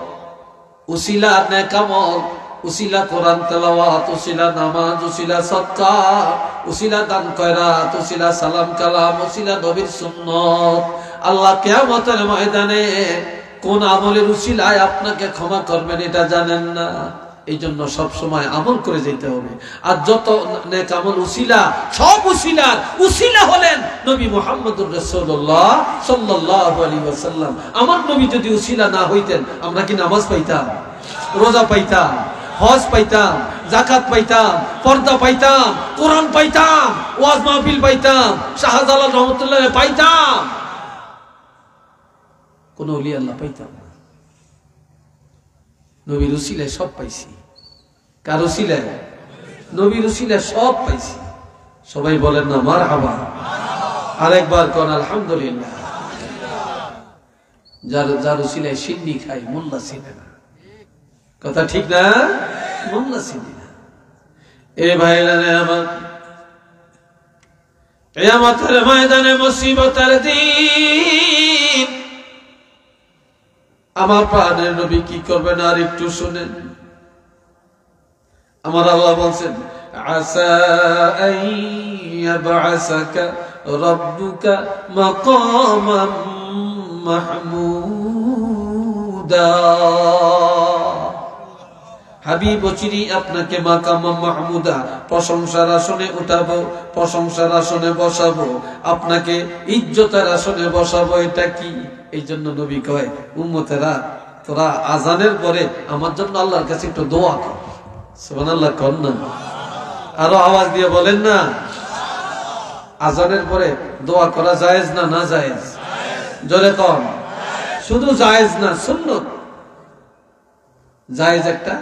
উসিলা নেক আমল, উসিলা কোরআন তেলাওয়াত, উসিলা নামাজ, উসিলা সদকা, উসিলা দান খয়রাত, উসিলা সালাম কালাম, উসিলা নবীর সুন্নত। আল্লাহ কিয়ামতের ময়দানে কোন আমলের উসিলায় আপনাকে ক্ষমা করবেন, এটা জানেন না। এই জন্য সব সময় আমল করে যেতে হবে। আর যত নেক আমল উসিলা, সব উসিলার উসিলা হলেন নবী মুহাম্মদুর রাসূলুল্লাহ সাল্লাল্লাহু আলাইহি ওয়াসাল্লাম। আমার নবী যদি উসিলা না হইতেন, আমরা কি নামাজ পাইতাম, রোজা পাইতাম, হজ পাইতাম, জাকাত পাইতাম, পর্দা পাইতাম, কোরআন পাইতাম, ওয়াজ মাহফিল পাইতাম, শাহজালাল রহমতুল্লাহ পাইতাম? কোন ওলি আল্লাহ পাইতাম না। নবীর উসিলায় সব পাইছি। কার উসিলায়? নবীর উসিলায় সব পাইছি। সবাই বলেন না মারহাবা। আরেকবার কন আলহামদুলিল্লাহ। যার, যার উসিলায় সিন্নি খাই, মোল্লা চিনে না। কথা ঠিক না? মোল্লা চিনে না। এ ভাইরা রে আমার, কিয়ামতের ময়দানে মুসিবতের দিন আমার প্রাণের নবী কি করবেন আর একটু শুনেন। আমার আল্লাহ বলছেন, عسى أن يبعثك ربك مقاما محمودا। হাবিব, অচিরেই আপনাকে মাকাম মাহমুদা, প্রশংসার আসনে উঠাবো, প্রশংসার আসনে বসাবো, আপনাকে ইজ্জতের আসনে বসাবো। এটা কি? এই জন্য নবী কয়, উম্মতেরা, তোরা আজানের পরে আমার জন্য আল্লাহর কাছে একটু দোয়া কর। সুবহানাল্লাহ কন না, আরো আওয়াজ দিয়ে বলেন না। আজানের পরে দোয়া করা জায়েজ না নাজায়েজ? জোরে কন। শুধু জায়েজ না, সুন্নত। জায়েজ একটা,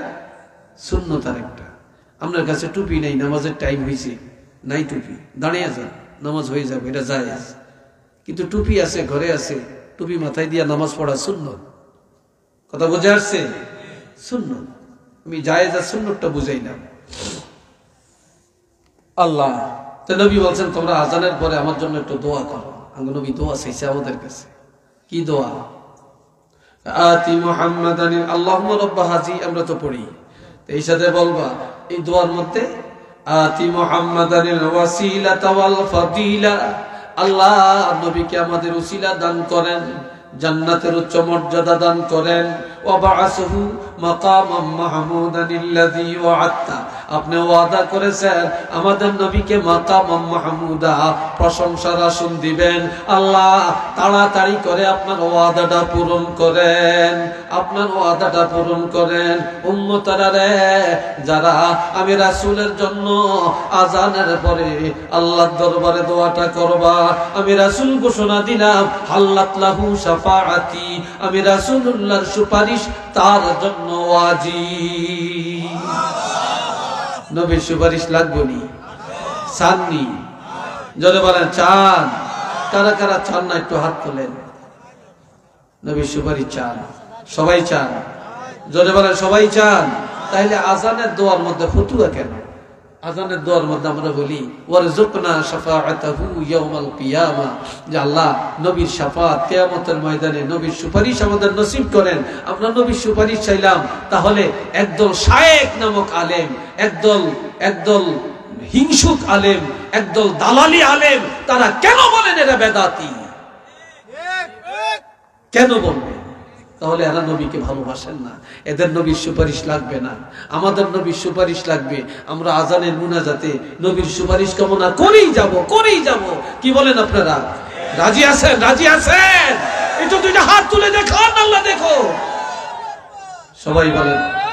সুন্নত আর একটা। আপনার কাছে টুপি নাই, নামাজের টাইম হইছে, নাই টুপি, দাঁড়াইয়া যান, নামাজ হয়ে যাবে, এটা জায়েজ। কিন্তু টুপি আছে, ঘরে আছে, টুপি মাথায় দিয়া নামাজ পড়া সুন্নত। কথা বুঝে আসছে? সুন্নত। আমি জায়েজ আর সুন্নতটা বুঝাইলাম। আল্লাহ, তো নবী বলছেন, "তোমরা আজানের পরে আমার জন্য একটু দোয়া করো।" আঙ্গ নবী দোয়া চাইছে আমাদের কাছে। কি দোয়া? "আতি মুহাম্মাদানিল, আল্লাহুম্মা রাব্বা হাজি", আমরা তো পড়ি। তো এই সাথে বলবা, এই দোয়ার মধ্যে, "আতি মুহাম্মাদানিল ওয়াসিলাতা ওয়াল ফাদিলা।" আল্লাহ, নবীকে আমাদের উসিলা দান করেন, জান্নাতের উচ্চ মর্যাদা দান করেন। "ওয়াবআসহু মাকামাম মাহমুদান আল্লাযী ওয়াআদতা।" আপনি ওয়াদা করেছেন আমাদের নবীকে মাকামাম মাহমুদা, প্রশংসার আসন দিবেন। আল্লাহ, তাড়াতাড়ি করে আপনার ওয়াদাটা পূরণ করেন, আপনার ওয়াদাটা পূরণ করেন। উম্মতরা রে, যারা আমি রাসূলের জন্য আজানের পরে আল্লাহর দরবারে দোয়াটা করবা, আমি রাসূল ঘোষণা দিলাম, হাল্লাত লাহু শাফাআতি, আমি রাসূলুল্লাহর সুপারিশ তার জন্য ওয়াজিব। নবীর সুপারিশ লাগবো নি? চাননি? জোরে বলেন, চান? কারা কারা চান না, একটু হাত তোলেন। নবীর সুপারিশ চান? সবাই চান? জোরে বলেন, সবাই চান? তাইলে আজানের দোয়ার মধ্যে ফতুয়া কেন? আজানের দোয়ার মধ্যে আমরা বলি, "ওয়ারজুকনা শাফাআতাহু ইয়াউমাল কিয়ামা", যে আল্লাহ, নবীর শাফাআত, কিয়ামতের ময়দানে নবীর সুপারিশ আমাদের নসিব করেন। আমরা নবীর সুপারিশ চাইলাম, তাহলে একদল শায়েখ নামক আলেম, একদল, একদল হিংসুক আলেম, একদল দালালি আলেম, তারা কেন বলেন এরা বেদাতি? কেন বলবে? তাহলে এরা নবীকে ভালোবাসেন না, এদের নবীর সুপারিশ লাগবে না, আমাদের নবীর সুপারিশ লাগবে। আমরা আজানের মুনাজাতে নবীর সুপারিশ কামনা করেই যাব, করেই যাব। কি বলেন আপনারা? রাজি আছেন? রাজি আছেন? একটু দুইটা হাত তুলে দেখান, আল্লাহ দেখো। সবাই বলেন।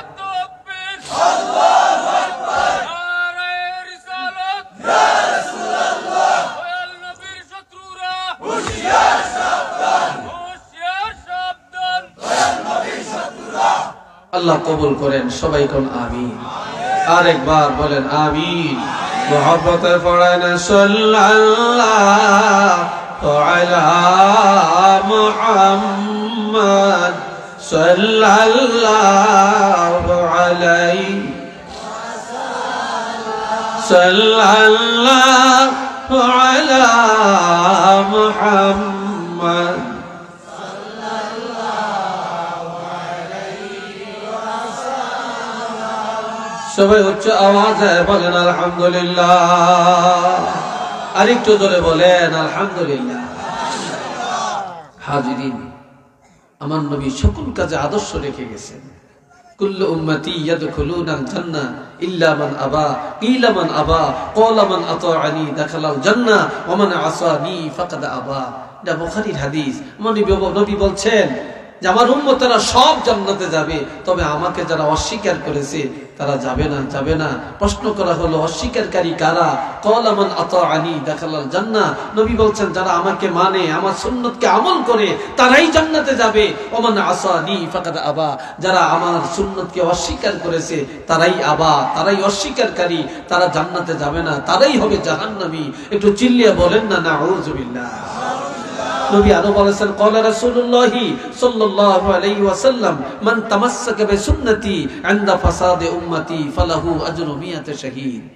আল্লাহ কবুল করেন, সবাই কোন আমিন। আরেকবার বলেন আমিন। মহব্বতে পড়েন সাল্লাল্লাহু আলা মুহাম্মদ, সাল্লাল্লাহু আলাইহি, সাল্লাল্লাহু আলা মুহাম্মদ। সবাই উচ্চ আওয়াজে বলেন আলহামদুলিল্লাহ। আরেকটু জোরে বলেন আলহামদুলিল্লাহ। হাজিরিন, আমার নবী সকল কাজে আদর্শ রেখে গেছেন। "কুল্লু উম্মতি ইয়াদখুলুনাল জান্নাহ ইল্লা মান আবা, কিলা মান আবা, ক্বালা মান আতাআনি দাখালাল জান্নাহ ওয়া মান আসানি ফাকাদ আবা।" এটা বুখারীর হাদিস। আমার নবী, নবী বলছেন যে, "আমার উম্মতেরা সব জান্নাতে যাবে, তবে আমাকে যারা অস্বীকার করেছে, তারা যাবে না, যাবে না।" প্রশ্ন করা হলো, "অস্বীকারকারী কারা?" "ক্বালা মান আতাআনি দাখালাল জান্নাহ।" নবী বলছেন, "যারা আমাকে মানে, আমার সুন্নতকে আমল করে, তারাই জান্নাতে যাবে। ওয়া মান আসানি ফাকাদ আবা।" যারা আমার সুন্নতকে অস্বীকার করেছে, তারাই আবা, তারাই অস্বীকারকারী, তারা জান্নাতে যাবে না, তারাই হবে জাহান্নামী। একটু চিল্লিয়ে বলেন না, নাউজুবিল্লাহ। নবী আরো বলেছেন, ক্বালা রাসূলুল্লাহি সাল্লাল্লাহু আলাইহি ওয়াসাল্লাম, "মান তামাসসাকা বিসুন্নতি ইনদা ফাসাদে উম্মতি ফালাহু আজরু মিয়াতে শাহীদ।"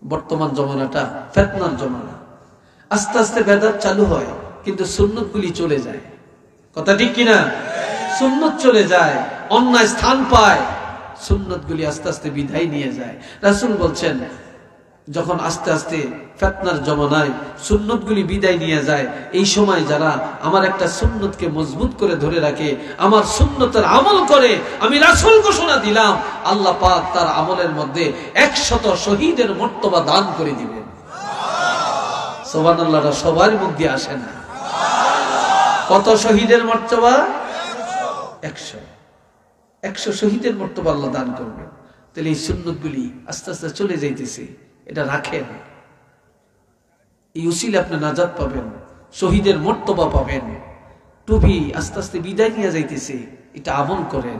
বর্তমান জমানাটা ফিতনার জমানা। আস্তে আস্তে বেদাত চালু হয়, কিন্তু সুন্নতগুলি চলে যায়। কথা ঠিক কিনা? সুন্নত চলে যায়, অন্যায় স্থান পায়, সুন্নতগুলি আস্তে আস্তে বিদায় নিয়ে যায়। রাসূল বলছেন, যখন আস্তে আস্তে ফিতনার জমানায় সুন্নতগুলি বিদায় নিয়ে যায়, এই সময় যারা আমার একটা সুন্নতকে মজবুত করে ধরে রাখে, আমার সুন্নতের আমল করে, আমি রাসূল ঘোষণা দিলাম, আল্লাহ পাক তার আমলের মধ্যে একশত শহীদের মর্তবা দান করে দিবেন। সুবহানাল্লাহ, এটা সবার মুখ দিয়ে আসে না। কত শহীদের মর্তবা? একশো। একশো শহীদের মর্তবা আল্লাহ দান করবে। তাহলে এই সুন্নতগুলি আস্তে আস্তে চলে যাইতেছে, এটা রাখেন। এই উসিলে আপনি নাজাত পাবেন, শহীদের মর্তবা পাবেন। টুপি আস্তে আস্তে বিদায় নিয়ে যাইতেছে, এটা আমল করেন।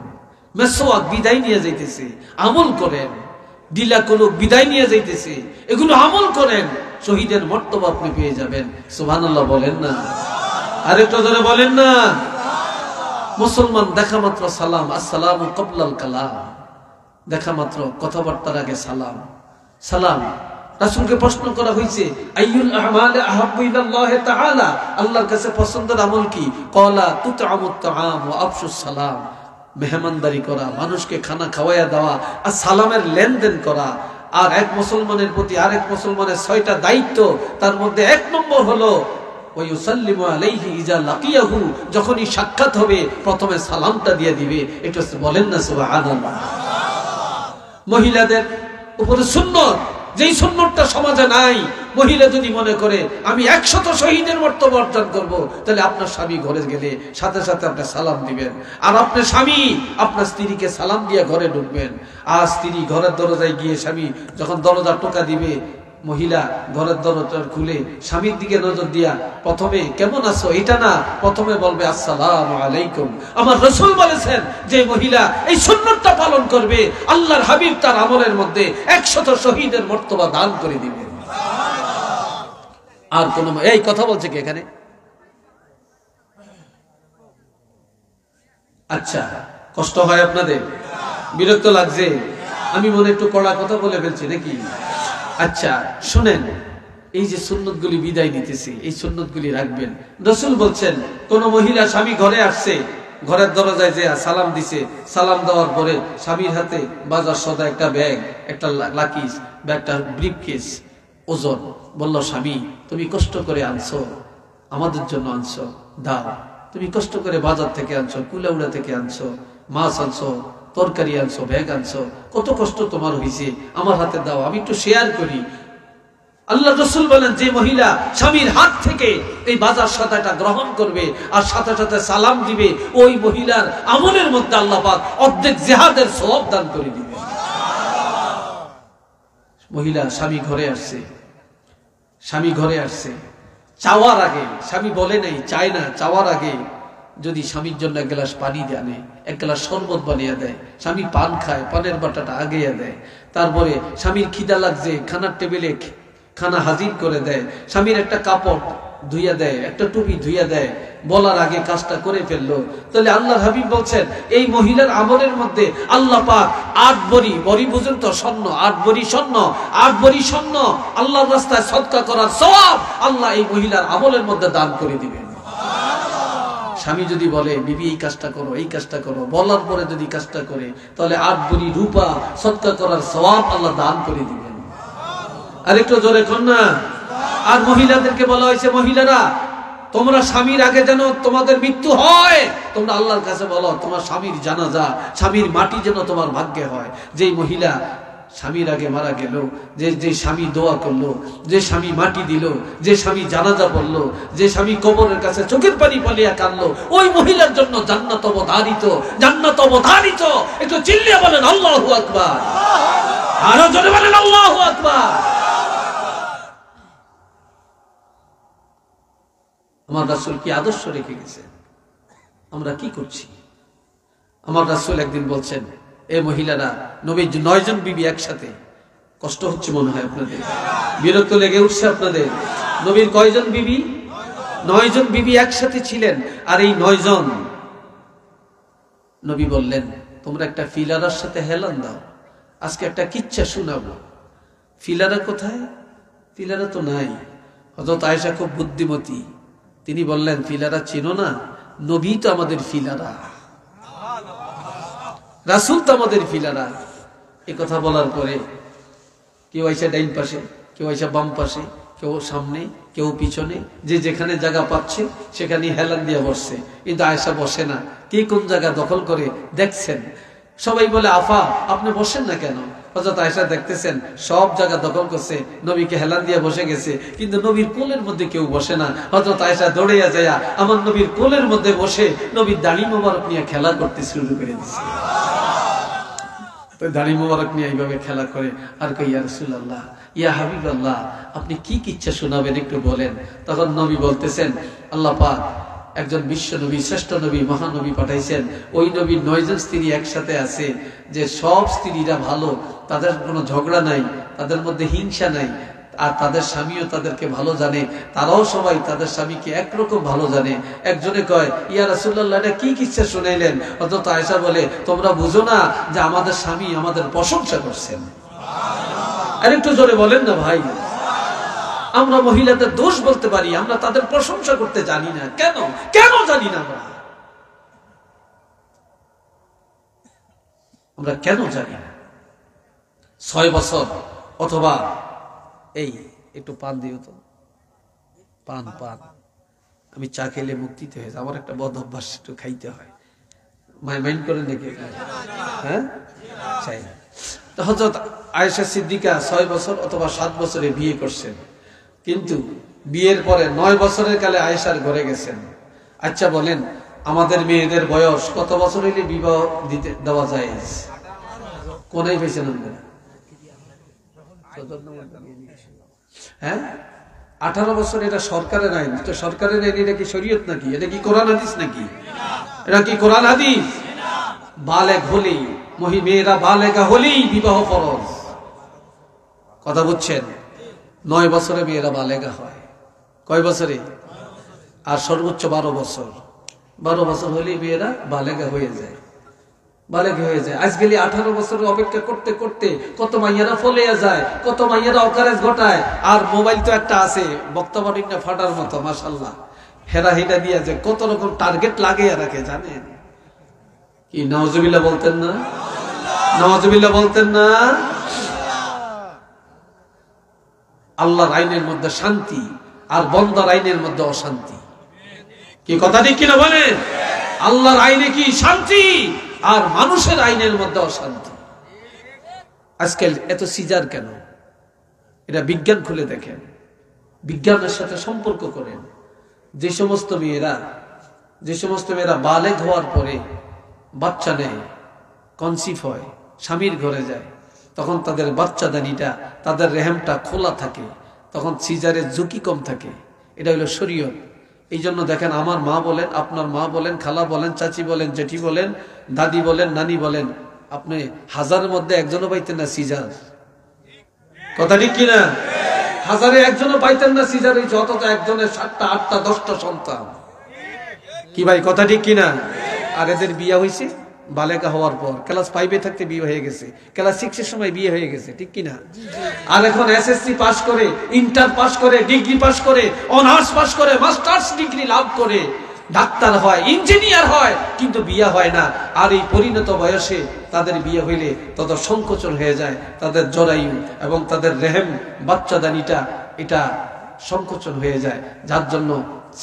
মেসওয়াক বিদায় নিয়ে যাইতেছে, আমল করেন। ঢিলা কলুক বিদায় নিয়ে যাইতেছে, এগুলো আমল করেন, শহীদের মর্তবা আপনি পেয়ে যাবেন। সুবহানাল্লাহ বলেন না, আরেকটু জোরে বলেন না। মুসলমান দেখা মাত্র সালাম, আসসালামু ক্বাবলাল কালাম, দেখা মাত্র কথাবার্তার আগে সালাম। সালাম। রাসূলকে প্রশ্ন করা হয়েছে, "আইয়ুল আমালি আহাব্বু ইলাল্লাহি তাআলা?" আল্লাহর কাছে পছন্দের আমল কি? ক্বালা তুতআমুত তাআম ওয়া আফশুস সালাম। মেহমানদারি করা, মানুষকে খানা খাওয়াইয়া দেওয়া, আর সালামের লেনদেন করা। আর এক মুসলমানের প্রতি আরেক মুসলমানের ছয়টা দায়িত্ব, তার মধ্যে এক নম্বর হলো, "ওয়া ইউসাল্লিমু আলাইহি ইজা লাকিয়াহু", যখনই সাক্ষাৎ হবে প্রথমে সালামটা দিয়ে দিবে। একটু বলেন না সুবহানাল্লাহ। মহিলাদের উপরে সুন্নত, যেই সুন্নতটা সমাজে নাই, মহিলা যদি মনে করে আমি একশত শহীদের মর্তবা অর্জন করব, তাহলে আপনার স্বামী ঘরে গেলে সাথে সাথে আপনি সালাম দিবেন, আর আপনার স্বামী আপনার স্ত্রীকে সালাম দিয়ে ঘরে ঢুকবেন। আর স্ত্রী ঘরের দরজায় গিয়ে স্বামী যখন দরজা টোকা দিবে, মহিলা ঘরের দরজা খুলে স্বামীর দিকে নজর দিয়া প্রথমে "কেমন আছো?" এটা না, প্রথমে বলবে "আসসালামু আলাইকুম।" আমার রসুল বলেছেন, যে মহিলা এই সুন্নতটা পালন করবে, আল্লাহর হাবিব তার আমলের মধ্যে একশত শহীদের মর্তবা দান করে দিবে। আর কোন ম-, এই কথা বলছে কি এখানে? আচ্ছা, কষ্ট হয় আপনাদের? বিরক্ত লাগছে? আমি মনে একটু কড়া কথা বলে ফেলছি নাকি? আচ্ছা, শুনেন, এই যে সুন্নতগুলি বিদায় নিতেছি, এই সুন্নতগুলি রাখবেন। রসুল বলছেন, কোন মহিলা স্বামী ঘরে আসছে, ঘরের দরজায় যে সালাম দিছে, সালাম দেওয়ার পরে স্বামীর হাতে বাজার সদা একটা ব্যাগ, একটা লা-, লাকিজ বা একটা ব্রিফকেস, ওজন, বলল, "স্বামী, তুমি কষ্ট করে আনছো, আমাদের জন্য আনছো, দাও। তুমি কষ্ট করে বাজার থেকে আনছো, কুলাউড়া থেকে আনছো, মাছ আনছো, তরকারি আনছো, ব্যাগ আনছো, কত কষ্ট তোমার হইছে, আমার হাতে দাও, আমি একটু শেয়ার করি।" আল্লাহ রসুল বলেন, যে মহিলা স্বামীর হাত থেকে এই বাজার সদাটা গ্রহণ করবে আর সাথে সাথে সালাম দিবে, ওই মহিলার আমলের মধ্যে আল্লাহ পাক অর্ধেক জেহাদের সওয়াব দান করে দিবে। মহিলা স্বামী ঘরে আসছে, স্বামী ঘরে আসছে, চাওয়ার আগে, স্বামী বলে নাই, চায় না, চাওয়ার আগে যদি স্বামীর জন্য এক গ্লাস পানি আনে, এক গ্লাস শরবত বানিয়ে দেয়, স্বামী পান খায়, পানের বাটাটা আগেইয়া দেয়, তারপরে স্বামীর খিদা লাগছে, খানার টেবিলে খে-, খানা হাজির করে দেয়, স্বামীর একটা কাপড় ধুইয়া দেয়, একটা টুপি ধুইয়া দেয়, বলার আগে কাজটা করে ফেললো, তাহলে আল্লাহর হাবিব বলছেন, এই মহিলার আমলের মধ্যে আল্লাহ পাক আট ভরি, ভরি বুঝেন তো, স্বর্ণ, আট ভরি স্বর্ণ, আট ভরি স্বর্ণ আল্লাহর রাস্তায় সদকা করার সওয়াব আল্লাহ এই মহিলার আমলের মধ্যে দান করে দিবেন। স্বামী যদি বলে, "বিবি, এই কাজটা করো, এই কাজটা করো", বলার পরে যদি কাজটা করে, তাহলে আট ভরি রূপা সদকা করার সওয়াব আল্লাহ দান করে দিবেন। আর একটু জোরে কর না। আর মহিলাদেরকে বলা হয়েছে, "মহিলারা, তোমরা স্বামীর আগে যেন তোমাদের মৃত্যু হয়, তোমরা আল্লাহর কাছে বলো, তোমার স্বামীর জানাজা, স্বামীর মাটি যেন তোমার ভাগ্যে হয়।" যেই মহিলা স্বামীর আগে মারা গেল, যে, যে স্বামী দোয়া করলো, যে স্বামী মাটি দিল, যে স্বামী জানাজা পড়লো, যে স্বামী কবরের কাছে চোখের পানি ফালিয়া কাঁদলো, ওই মহিলার জন্য জান্নাত অবধারিত, জান্নাত অবধারিত। একটু চিল্লিয়ে বলেন, "আল্লাহু আকবার।" আরো জোরে বলেন, "আল্লাহু আকবার।" আমার রাসূল কি আদর্শ রেখে গেছেন? আমরা কি করছি? আমার রাসূল একদিন বলছেন, "এ মহিলারা, নবীর নয়জন বিবি একসাথে।" কষ্ট হচ্ছে মনে হয় আপনাদের, বিরক্ত লেগে উঠছে আপনাদের। নবীর কয়জন বিবি? নয়জন বিবি একসাথে ছিলেন। আর এই নয়জন, নবী বললেন, "তোমরা একটা ফিলারার সাথে হেলান দাও, আজকে একটা কিচ্ছা শোনাবো।" ফিলারা কোথায়? ফিলারা তো নাই। হযরত আয়েশা খুব বুদ্ধিমতী, তিনি বললেন, "ফিলারা চিনো না? নবী তো আমাদের ফিলারা, রাসূল তো আমাদের ফিলারা।" এই কথা বলার পরে কেউ আইসা ডাইন পাশে, কেউ আইসা বাম পাশে, কেউ সামনে, কেউ পিছনে, যে যেখানে জায়গা পাচ্ছে সেখানে হেলান দিয়ে বসছে, কিন্তু আয়েশা বসে না। কে কোন জায়গা দখল করে দেখছেন। সবাই বলে, "আফা, আপনি বসেন না কেন?" হযরত আয়েশা দেখতেছেন সব জায়গা দখল করছে, নবীকে হেলান দিয়ে বসে গেছে, কিন্তু নবীর কোলের মধ্যে কেউ বসে না। হযরত আয়েশা দৌড়াইয়া যাইয়া আমার নবীর কোলের মধ্যে বসে নবীর দাড়ি মোবারক নিয়ে খেলা করতে শুরু করে দিছে। তো দাড়ি মোবারক নিয়ে এইভাবে খেলা করে আর কই, "ইয়া রাসূলুল্লাহ, ইয়া হাবিবাল্লাহ, আপনি কি কিচ্ছা শোনাবেন একটু বলেন।" তখন নবী বলতেছেন, আল্লাহ পাক একজন বিশ্ব নবী, শ্রেষ্ঠ নবী, মহানবী পাঠাইছেন। ওই নবীর নয়জন স্ত্রী একসাথে আছে, যে সব স্ত্রীরা ভালো, তাদের কোনো ঝগড়া নাই, তাদের মধ্যে হিংসা নাই, আর তাদের স্বামীও তাদেরকে ভালো জানে, তারাও সবাই তাদের স্বামীকে একরকম ভালো জানে। একজনে কয়, "ইয়া রাসূলুল্লাহ, এটা কি কিচ্ছা শুনাইলেন?" হযরত আয়েশা বলে, "তোমরা বুঝো না যে আমাদের স্বামী আমাদের প্রশংসা করছেন?" আর একটু জোরে বলেন না ভাই। আমরা মহিলাদের দোষ বলতে পারি, আমরা তাদের প্রশংসা করতে জানি না। কেন? কেন জানি না আমরা? আমরা কেন জানি না? ছয় বছর অথবা এই, একটু পান দিও তো, পান, পান। আমি চা খেলে মুক্তিতে হয়ে যায়, আমার একটা বদ অভ্যাস, একটু খাইতে হয়। মাই-, মাইন্ড করেন নাকি আপনারা? হ্যাঁ, চাই না। তো হযরত আয়েশা সিদ্দিকা ছয় বছর অথবা সাত বছরে বিয়ে করছেন, কিন্তু বিয়ের পরে নয় বছরের কালে আয়েশার ঘরে গেছেন। আচ্ছা বলেন, আমাদের মেয়েদের বয়স কত বছর হইলে বিবাহ দিতে দেওয়া যায়? কোনাই পাইছেন আপনারা? হ্যাঁ, আঠারো বছর, এটা সরকারের আইন। তো সরকারের আইন, এটা কি শরীয়ত নাকি? এটা কি কোরআন হাদিস নাকি? এটা কি কোরআন হাদিস? বালেগ হলেই, মহি-, মেয়েরা বালেগা হলেই বিবাহ ফরজ। কথা বুঝছেন? নয় বছরে মেয়েরা বালেগা হয়। কয় বছরে? আর সর্বোচ্চ বারো বছর। বারো বছর হলেই মেয়েরা বালেগা হয়ে যায়। বালেগ হয়ে যায়। আজকালি আঠারো বছরের অপেক্ষা করতে করতে কত মাইয়ারা ফলে যায়, কত মাইয়ারা অকারেজ ঘটায়। আর মোবাইল তো একটা আছে, বক্তা বাড়ির না ফাটার মতো, মাশাল্লাহ। হেরা হেটা দিয়া যে কত রকম টার্গেট লাগিয়ে রাখে জানেন? কি নাউজুবিল্লাহ বলতেন না? নাউজুবিল্লাহ বলতেন না? আল্লাহর আইনের মধ্যে শান্তি, আর বন্দার আইনের মধ্যে অশান্তি। কি কথা ঠিক কিনা বলেন? আল্লাহর আইনে কি শান্তি, আর মানুষের আইনের মধ্যে অশান্তি। আজকাল এত সিজার কেন? এটা বিজ্ঞান খুলে দেখেন, বিজ্ঞানের সাথে সম্পর্ক করেন। যে সমস্ত মেয়েরা, যে সমস্ত মেয়েরা বালেগ হওয়ার পরে বাচ্চা নেয়, কনসিভ হয়, স্বামীর ঘরে যায়, তখন তাদের বাচ্চাদানিটা, তাদের রেহেমটা খোলা থাকে, তখন সিজারের ঝুঁকি কম থাকে। এটা হলো শরীয়ত। এই জন্য দেখেন, আমার মা বলেন, আপনার মা বলেন, খালা বলেন, চাচি বলেন, জেঠি বলেন, দাদি বলেন, নানি বলেন, আপনি হাজারের মধ্যে একজনও পাইতেন না সিজার। কথা ঠিক কিনা? হাজারে একজনও পাইতেন না সিজার হইছে, অথচ একজনের সাতটা, আটটা, দশটা সন্তান। কি ভাই, কথা ঠিক কিনা? আর এদের বিয়া হইছে বালেগা হওয়ার পর, ক্লাস ফাইভে থাকতে বিয়ে হয়ে গেছে, ক্লাস সিক্সের সময় বিয়ে হয়ে গেছে, ঠিক কিনা? আর এখন এসএসসি পাস করে, ইন্টার পাস করে, ডিগ্রি পাস করে, অনার্স পাস করে, মাস্টার্স ডিগ্রি লাভ করে ডাক্তার হয়, ইঞ্জিনিয়ার হয়, কিন্তু বিয়া হয় না। আর এই পরিণত বয়সে তাদের বিয়ে হইলে তত সংকোচন হয়ে যায়, তাদের জরায়ু এবং তাদের রেহেম, বাচ্চাদানিটা, এটা সংকোচন হয়ে যায়, যার জন্য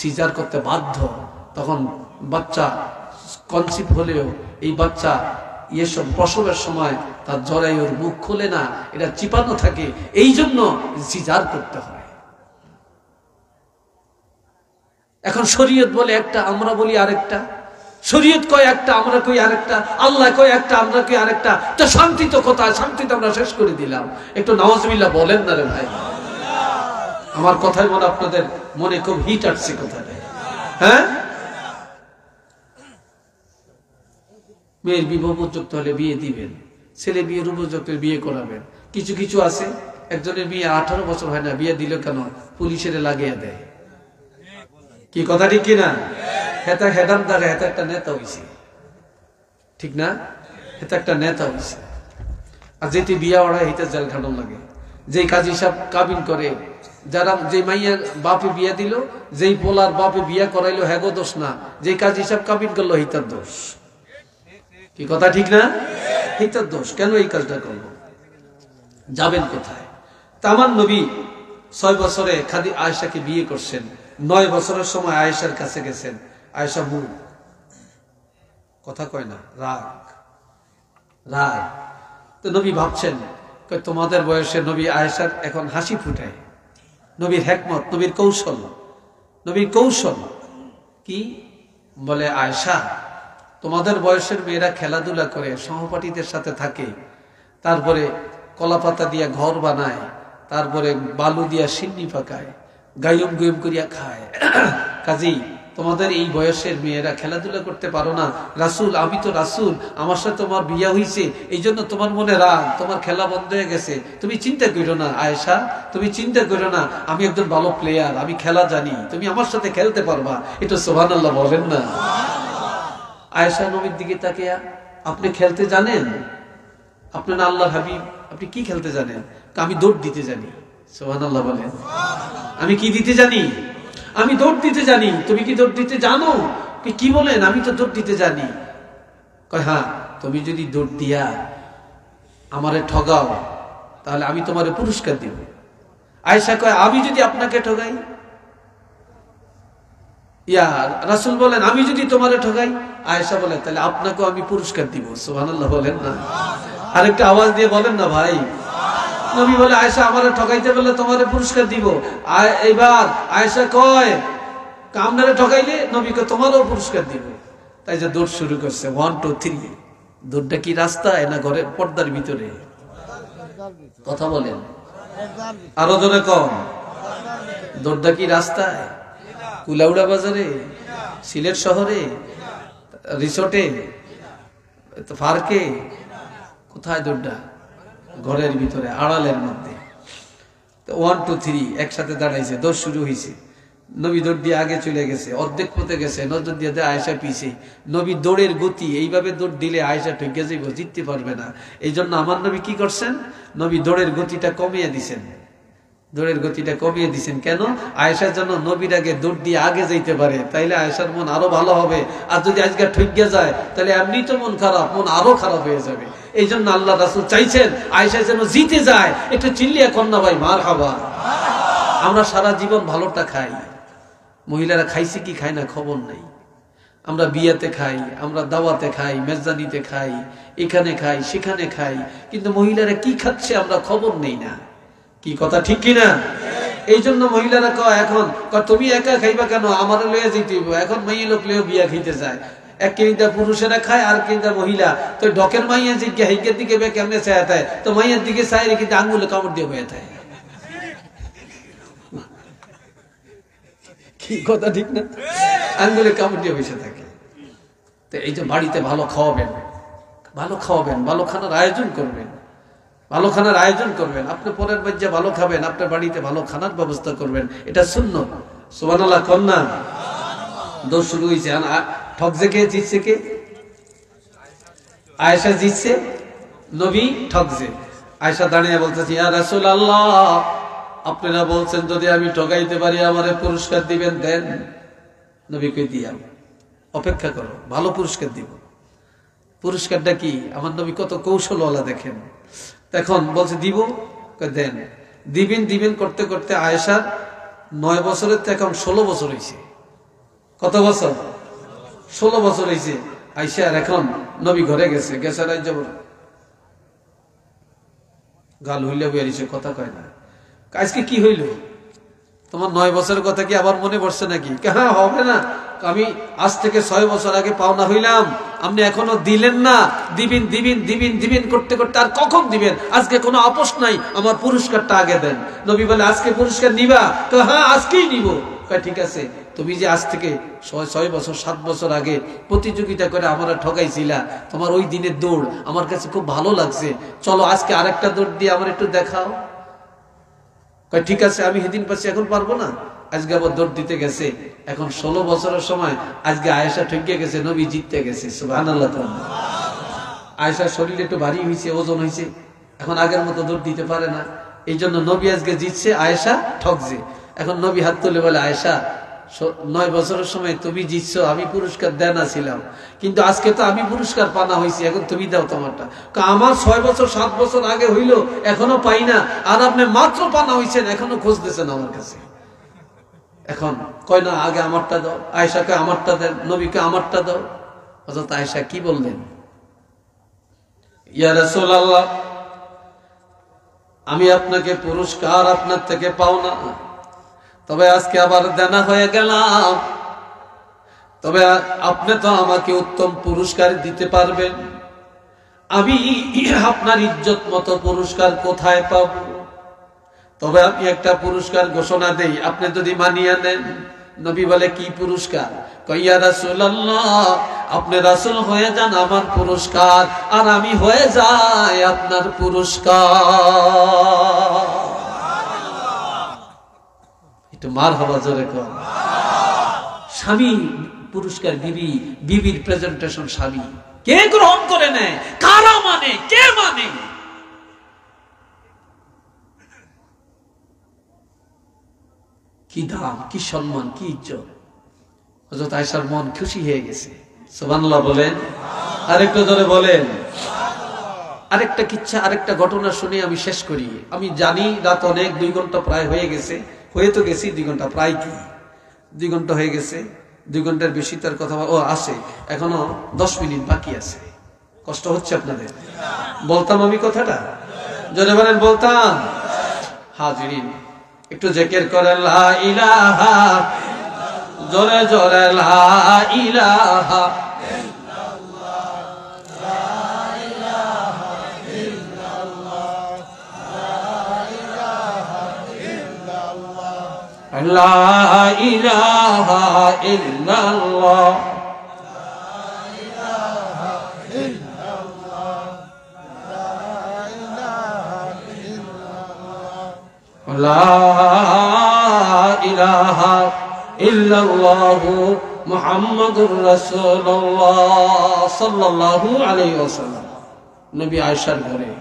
সিজার করতে বাধ্য। তখন বাচ্চা কনসিভ হলেও এই বাচ্চা ইয়ে সব প্রসবের সময় তার জরায়ুর মুখ খুলে না, এটা চিপানো থাকে, এই জন্য সিজার করতে হয়। এখন শরীয়ত বলে একটা, আমরা বলি আরেকটা। শরীয়ত কয় একটা, আমরা কই আরেকটা। আল্লাহ কয় একটা, আমরা কই আরেকটা। তো শান্তি তো কোথায়? শান্তি তো আমরা শেষ করে দিলাম। একটু নাউজুবিল্লাহ বলেন না রে ভাই। আমার কথায় মনে, আপনাদের মনে খুব হিট আসছে কথাটা। হ্যাঁ, মেয়ের বিবাহ উপযুক্ত হলে বিয়ে দিবেন, ছেলে বিয়ের উপযুক্ত হলে বিয়ে করাবেন। কিছু কিছু আছে, একজনের বিয়ে আঠারো বছর হয় না, বিয়ে দিল কেন? পুলিশের লাগিয়ে দেয়। কি কথা ঠিক কিনা? হেতা হেদাম দাঁড়া, হেতা একটা নেতা হইছে, ঠিক না? হেতা একটা নেতা হইছে। আর যেটি বিয়া ওড়ায়, হেতা জেল খাটন লাগে। যেই কাজী সাহেব কাবিন করে, যারা, যেই মাইয়ার বাপে বিয়া দিল, যেই পোলার বাপে বিয়া করাইলো, হেগো দোষ না, যেই কাজী সাহেব কাবিন করলো, হেতার দোষ। কি কথা ঠিক না? হেতার দোষ। কেন এই কাজটা করলো? যাবেন কোথায়? তা আমার নবী ছয় বছরে খাদি আয়েশাকে বিয়ে করছেন, নয় বছরের সময় আয়েশার কাছে গেছেন। আয়েশা মুখ, কথা কয় না, রাগ, রাগ। তো নবী ভাবছেন, কয়, তোমাদের বয়সে নবী আয়েশার এখন হাসি ফুটায়। নবীর হেকমত, নবীর কৌশল, নবীর কৌশল কি? বলে, আয়েশা, তোমাদের বয়সের মেয়েরা খেলাধুলা করে, সহপাঠীদের সাথে থাকে, তারপরে কলাপাতা দিয়ে ঘর বানায়, তারপরে বালু দিয়া সিন্নি পাকায়, গায়ুম গুয়ুম করিয়া খায়। কাজেই তোমাদের এই বয়সের মেয়েরা খেলাধুলা করতে পারো না। রাসূল, আমি তো রাসূল, আমার সাথে তোমার বিয়া হইছে, এই জন্য তোমার মনে রাগ, তোমার খেলা বন্ধ হয়ে গেছে। তুমি চিন্তা করো না আয়েশা, তুমি চিন্তা করো না, আমি একজন ভালো প্লেয়ার, আমি খেলা জানি, তুমি আমার সাথে খেলতে পারবা। এটা সুবহানাল্লাহ বলেন না। আয়েশা নবীর দিকে তাকিয়া, আপনি খেলতে জানেন? আপনি না আল্লাহর হাবিব, আপনি কি খেলতে জানেন? আমি দৌড় দিতে জানি। সুবহানাল্লাহ বলেন। আমি কি দিতে জানি? আমি দৌড় দিতে জানি। তুমি কি দৌড় দিতে জানো? আপনি কি বলেন? আমি তো দৌড় দিতে জানি। কয়, হ্যাঁ, তুমি যদি দৌড় দিয়া আমারে ঠগাও, তাহলে আমি তোমারে পুরস্কার দিব। আয়েশা কয়, আমি যদি আপনাকে ঠগাই? ইয়া রাসূল বলেন, আমি যদি তোমারে ঠগাই? আয়েশা বলে, তাহলে আপনাকেও আমি পুরস্কার দিব। সুবহানাল্লাহ বলেন না। আরেকটা আওয়াজ দিয়ে বলেন না ভাই। নবী বলে, আয়েশা, আমারে ঠগাইতে পারলে তোমারে পুরস্কার দিব। আ-, এবার আয়েশা কয়, আপনারে ঠগাইলে নবীকে তোমারও পুরস্কার দিব। তাই যে দৌড় শুরু করছে, ওয়ান, টু, থ্রি। দৌড়টা কি রাস্তায় না ঘরের পর্দার ভিতরে? কথা বলেন, আরো জোরে কন। দৌড়টা কি রাস্তায়, কুলাউড়া বাজারে, সিলেট শহরে, রিসোর্টে, তো পার্কে? কোথায় দৌড়টা? ঘরের ভিতরে, আড়ালের মধ্যে। তো ওয়ান, টু, থ্রি একসাথে দাঁড়াইছে, দৌড় শুরু হইছে। নবী দৌড় দিয়া আগে চলে গেছে, অর্ধেক পথে গেছে, নজর দিয়া দেয় আয়েশা পিছে। নবী দৌড়ের গতি, এইভাবে দৌড় দিলে আয়েশা ঠকে যাইব, জিততে পারবে না। এই জন্য আমার নবী কি করছেন? নবী দৌড়ের গতিটা কমিয়ে দিছেন। দৌড়ের গতিটা কমিয়ে দিছেন কেন? আয়েশা যেন নবীর আগে দৌড় দিয়ে আগে যাইতে পারে, তাইলে আয়েশার মন আরো ভালো হবে। আর যদি আজকে ঠকে যায়, তাহলে এমনি তো মন খারাপ, মন আরো খারাপ হয়ে যাবে। এই জন্য আল্লাহ রাসূল চাইছেন আয়েশা যেন জিতে যায়। একটু চিল্লিয়া কন্যা ভাই, মার হাবা। আমরা সারা জীবন ভালোটা খাই, মহিলারা খাইছে কি খায় না খবর নাই। আমরা বিয়াতে খাই, আমরা দাওয়াতে খাই, মেজদানিতে খাই, এখানে খাই, সেখানে খাই, কিন্তু মহিলারা কি খাচ্ছে আমরা খবর নেই না। কি কথা ঠিক কি না? এই জন্য মহিলারা কয় এখন, কয়, "তুমি একা খাইবা কেন? আমারে লইয়া যাইতে হইব।" এখন মাইয়া লোক লইয়া বিয়া খাইতে যায়। এক কেইটা পুরুষেরা খায়, আর কেইটা মহিলা। তো ঢকের মাইয়া যে গিয়া হেইকের দিকে বে কেমনে চায় থাকে, তো মাইয়ার দিকে চায় রে, কিন্তু আঙ্গুলে কামড় দিয়ে বয়ে থাকে। কি কথা ঠিক না? আঙ্গুলে কামড় দিয়ে বসে থাকে। তো এই যে বাড়িতে ভালো খাওয়াবেন, ভালো খাওয়াবেন, ভালো খানার আয়োজন করবেন, ভালো খানার আয়োজন করবেন, আপনি পরের বাড়িতে ভালো খাবেন, আপনার বাড়িতে ভালো খানার ব্যবস্থা করবেন, এটা সুন্নত। সুবহানাল্লাহ কন না। দৌড় শুরু হয়েছে। আন-, আ-, ঠকছে কে, জিতছে কে? আয়েশা জিতছে, নবী ঠকছে। আয়েশা দাঁড়িয়ে বলতেছে, "ইয়া রাসূলুল্লাহ, আপনারা বলছেন যদি আমি ঠকাইতে পারি আমারে পুরস্কার দিবেন, দেন।" নবী কই, "দিয়াম, অপেক্ষা করো, ভালো পুরস্কার দিব।" পুরস্কারটা কি? আমার নবী কত কৌশলওয়ালা দেখেন। এখন বলছে, "দিব।" কয়, "দেন।" দিবেন দিবেন করতে করতে আয়েশার নয় বছরের তো এখন ষোলো বছর হইছে। কত বছর? ষোলো বছর হইছে। আইসা আর এখন নবী ঘরে গেছে, গেছে রাত যাবো। গাল হইলে বইয়া রইছে, কথা কয় না। "আজকে কি হইল? তোমার নয় বছরের কথা কি আবার মনে পড়ছে নাকি?" "হ্যাঁ, হবে না। আমি আজ থেকে ছয় বছর আগে পাওনা হইলাম, আপনি এখনো দিলেন না। দিবেন, দিবেন, দিবেন, দিবেন করতে করতে আর কখন দিবেন? আজকে কোনো আপোষ নাই, আমার পুরস্কারটা আগে দেন।" নবী বলে, "আজকে পুরস্কার নিবা?" তো, "হ্যাঁ, আজকেই নিব।" কয়, "ঠিক আছে, তুমি যে আজ থেকে ছয়, ছয় বছর, সাত বছর আগে প্রতিযোগিতা করে আমারে ঠকাইছিলা, তোমার ওই দিনের দৌড় আমার কাছে খুব ভালো লাগছে, চলো আজকে আরেকটা দৌড় দিয়ে আমার একটু দেখাও।" কয়, "ঠিক আছে, আমি সেদিন পাচ্ছি, এখন পারবো না।" আজকে আবার দৌড় দিতে গেছে, এখন ষোলো বছরের সময় আজকে আয়েশা ঠকিয়ে গেছে, নবী জিততে গেছে। সুবহানাল্লাহ। আয়েশার শরীর একটু ভারী হইছে, ওজন হইছে, এখন আগের মতো দৌড় দিতে পারে না। এই জন্য নবী আজকে জিতছে, আয়েশা ঠকছে। এখন নবী হাত তুলে বলে, "আয়েশা, স-, নয় বছরের সময় তুমি জিতছো, আমি পুরস্কার দেনা ছিলাম, কিন্তু আজকে তো আমি পুরস্কার পানা হইছি, এখন তুমি দাও তোমারটা।" কয়, "আমার ছয় বছর, সাত বছর আগে হইল, এখনো পাই না, আর আপনি মাত্র পানা হইছেন, এখনো খোঁজ দিছেন আমার কাছে।" এখন কয়, "না, আগে আমারটা দাও।" আয়েশা কয়, "আমারটা দেন।" নবীকে, "আমারটা দাও।" হযরত আয়েশা কি বললেন? "ইয়া রাসূলুল্লাহ, আমি আপনাকে পুরস্কার আপনার থেকে পাওনা, তবে আজকে আবার দেনা হয়ে গেলাম, তবে আ-, আপনি তো আমাকে উত্তম পুরস্কার দিতে পারবেন, আমি আপনার ইজ্জত মতো পুরস্কার কোথায় পাব? তবে আমি একটা পুরস্কার ঘোষণা দেই, আপনি যদি মানিয়ে নেন।" নবী বলে, "কি পুরস্কার?" কয়, "ইয়া রাসূলুল্লাহ, আপনি রাসূল হয়ে যান আমার পুরস্কার, আর আমি হয়ে যাই আপনার পুরস্কার।" একটু মারহাবা জোরে কর। স্বামী পুরস্কার, বিবি, বিবির প্রেজেন্টেশন স্বামী। কে গ্রহণ করে নেয়? কারা মানে? কে মানে? কি দাম, কি সম্মান, কি ইজ্জত। হযরত আয়েশার মন খুশি হয়ে গেছে। সুবহানাল্লাহ বলেন, আরেকটু জোরে বলেন। আরেকটা কিচ্ছা, আরেকটা ঘটনা শুনে আমি শেষ করি। আমি জানি রাত অনেক, দুই ঘন্টা প্রায় হয়ে গেছে, হয়ে তো গেছি দুই ঘন্টা, প্রায় কি দুই ঘন্টা হয়ে গেছে, দুই ঘন্টার বেশি তার কথা বলা, ও আছে, এখনো দশ মিনিট বাকি আছে। কষ্ট হচ্ছে আপনাদের? বলতাম আমি কথাটা? জোরে বলেন, বলতাম। হাজিরিন, একটু জিকির করেন, লা ইলাহা, জোরে জোরে, লা ইলাহা। লা ইলাহা ইল্লাল্লাহ। লা ইলাহা ইল্লাল্লাহু মুহাম্মাদুর রাসূলুল্লাহ সাল্লাল্লাহু আলাইহি ওয়াসাল্লাম। নবী আয়েশার ঘরে।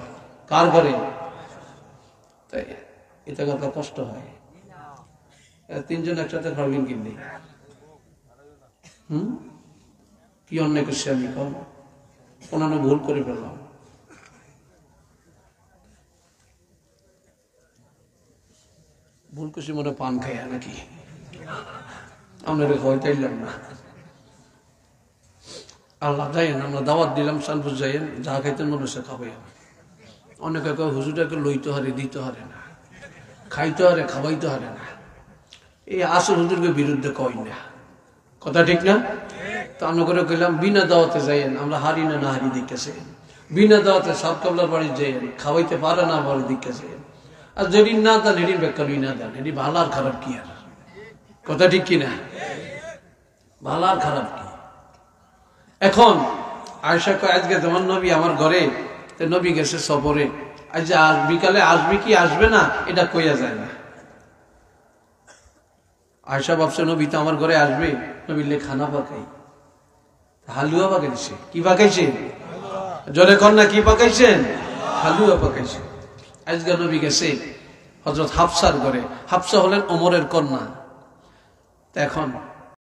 কার ঘরে? তাই এটা কথা কষ্ট হয়। এ, তিনজন একসাথে পারবেন কিন্তু। হুম? কি অন্যায় করছি আমি, কন? কোন ভুল করে ফেললাম? ভুল করছি মনে পান খাইয়া নাকি? আপনারে খাওয়াইতাইলাম না। আল্লাহ যাইয়েন, আমরা দাওয়াত দিলাম, সানপুর যাইয়েন, যা খাইতে মনে হচ্ছে খাওয়াইয়া। অনেকে কয়, "হুজুরটাকে লইতে হারে, দিতে হারে না, খাইতে হারে, খাওয়াইতে হারে না।" এই আসল হুজুরকে বিরুদ্ধে কই না, কথা ঠিক না? তো আমরা করে কইলাম, "বিনা দাওয়াতে যাইয়েন, আমরা হারি না, না হারি দেখতেছে। বিনা দাওয়াতে সাব কাবলার বাড়ি যাইয়েন, খাওয়াইতে পারে না, বাড়ি দেখতেছে।" আর যেদিন না দেন, এদিন বেকারই না দেন, এদিন ভালো আর খারাপ কি আর? কথা ঠিক কি না? ভালো আর খারাপ কি? এখন আয়েশা কয়, "আজকে যেমন নবী আমার ঘরে, তো নবী গেছে সফরে, আজ যে আজ বিকালে আসবে কি আসবে না, এটা কইয়া যায় না।" আয়েশা ভাবছে, "নবী তো আমার ঘরে আসবে, নবীর লে খানা পাকাই।" হালুয়া পাকাইছে। কি পাকাইছে? জোরে কর না, কি পাকাইছেন? হালুয়া পাকাইছে। আজকে নবী গেছে হযরত হাফসার ঘরে। হাফসা হলেন ওমরের কন্যা। তো এখন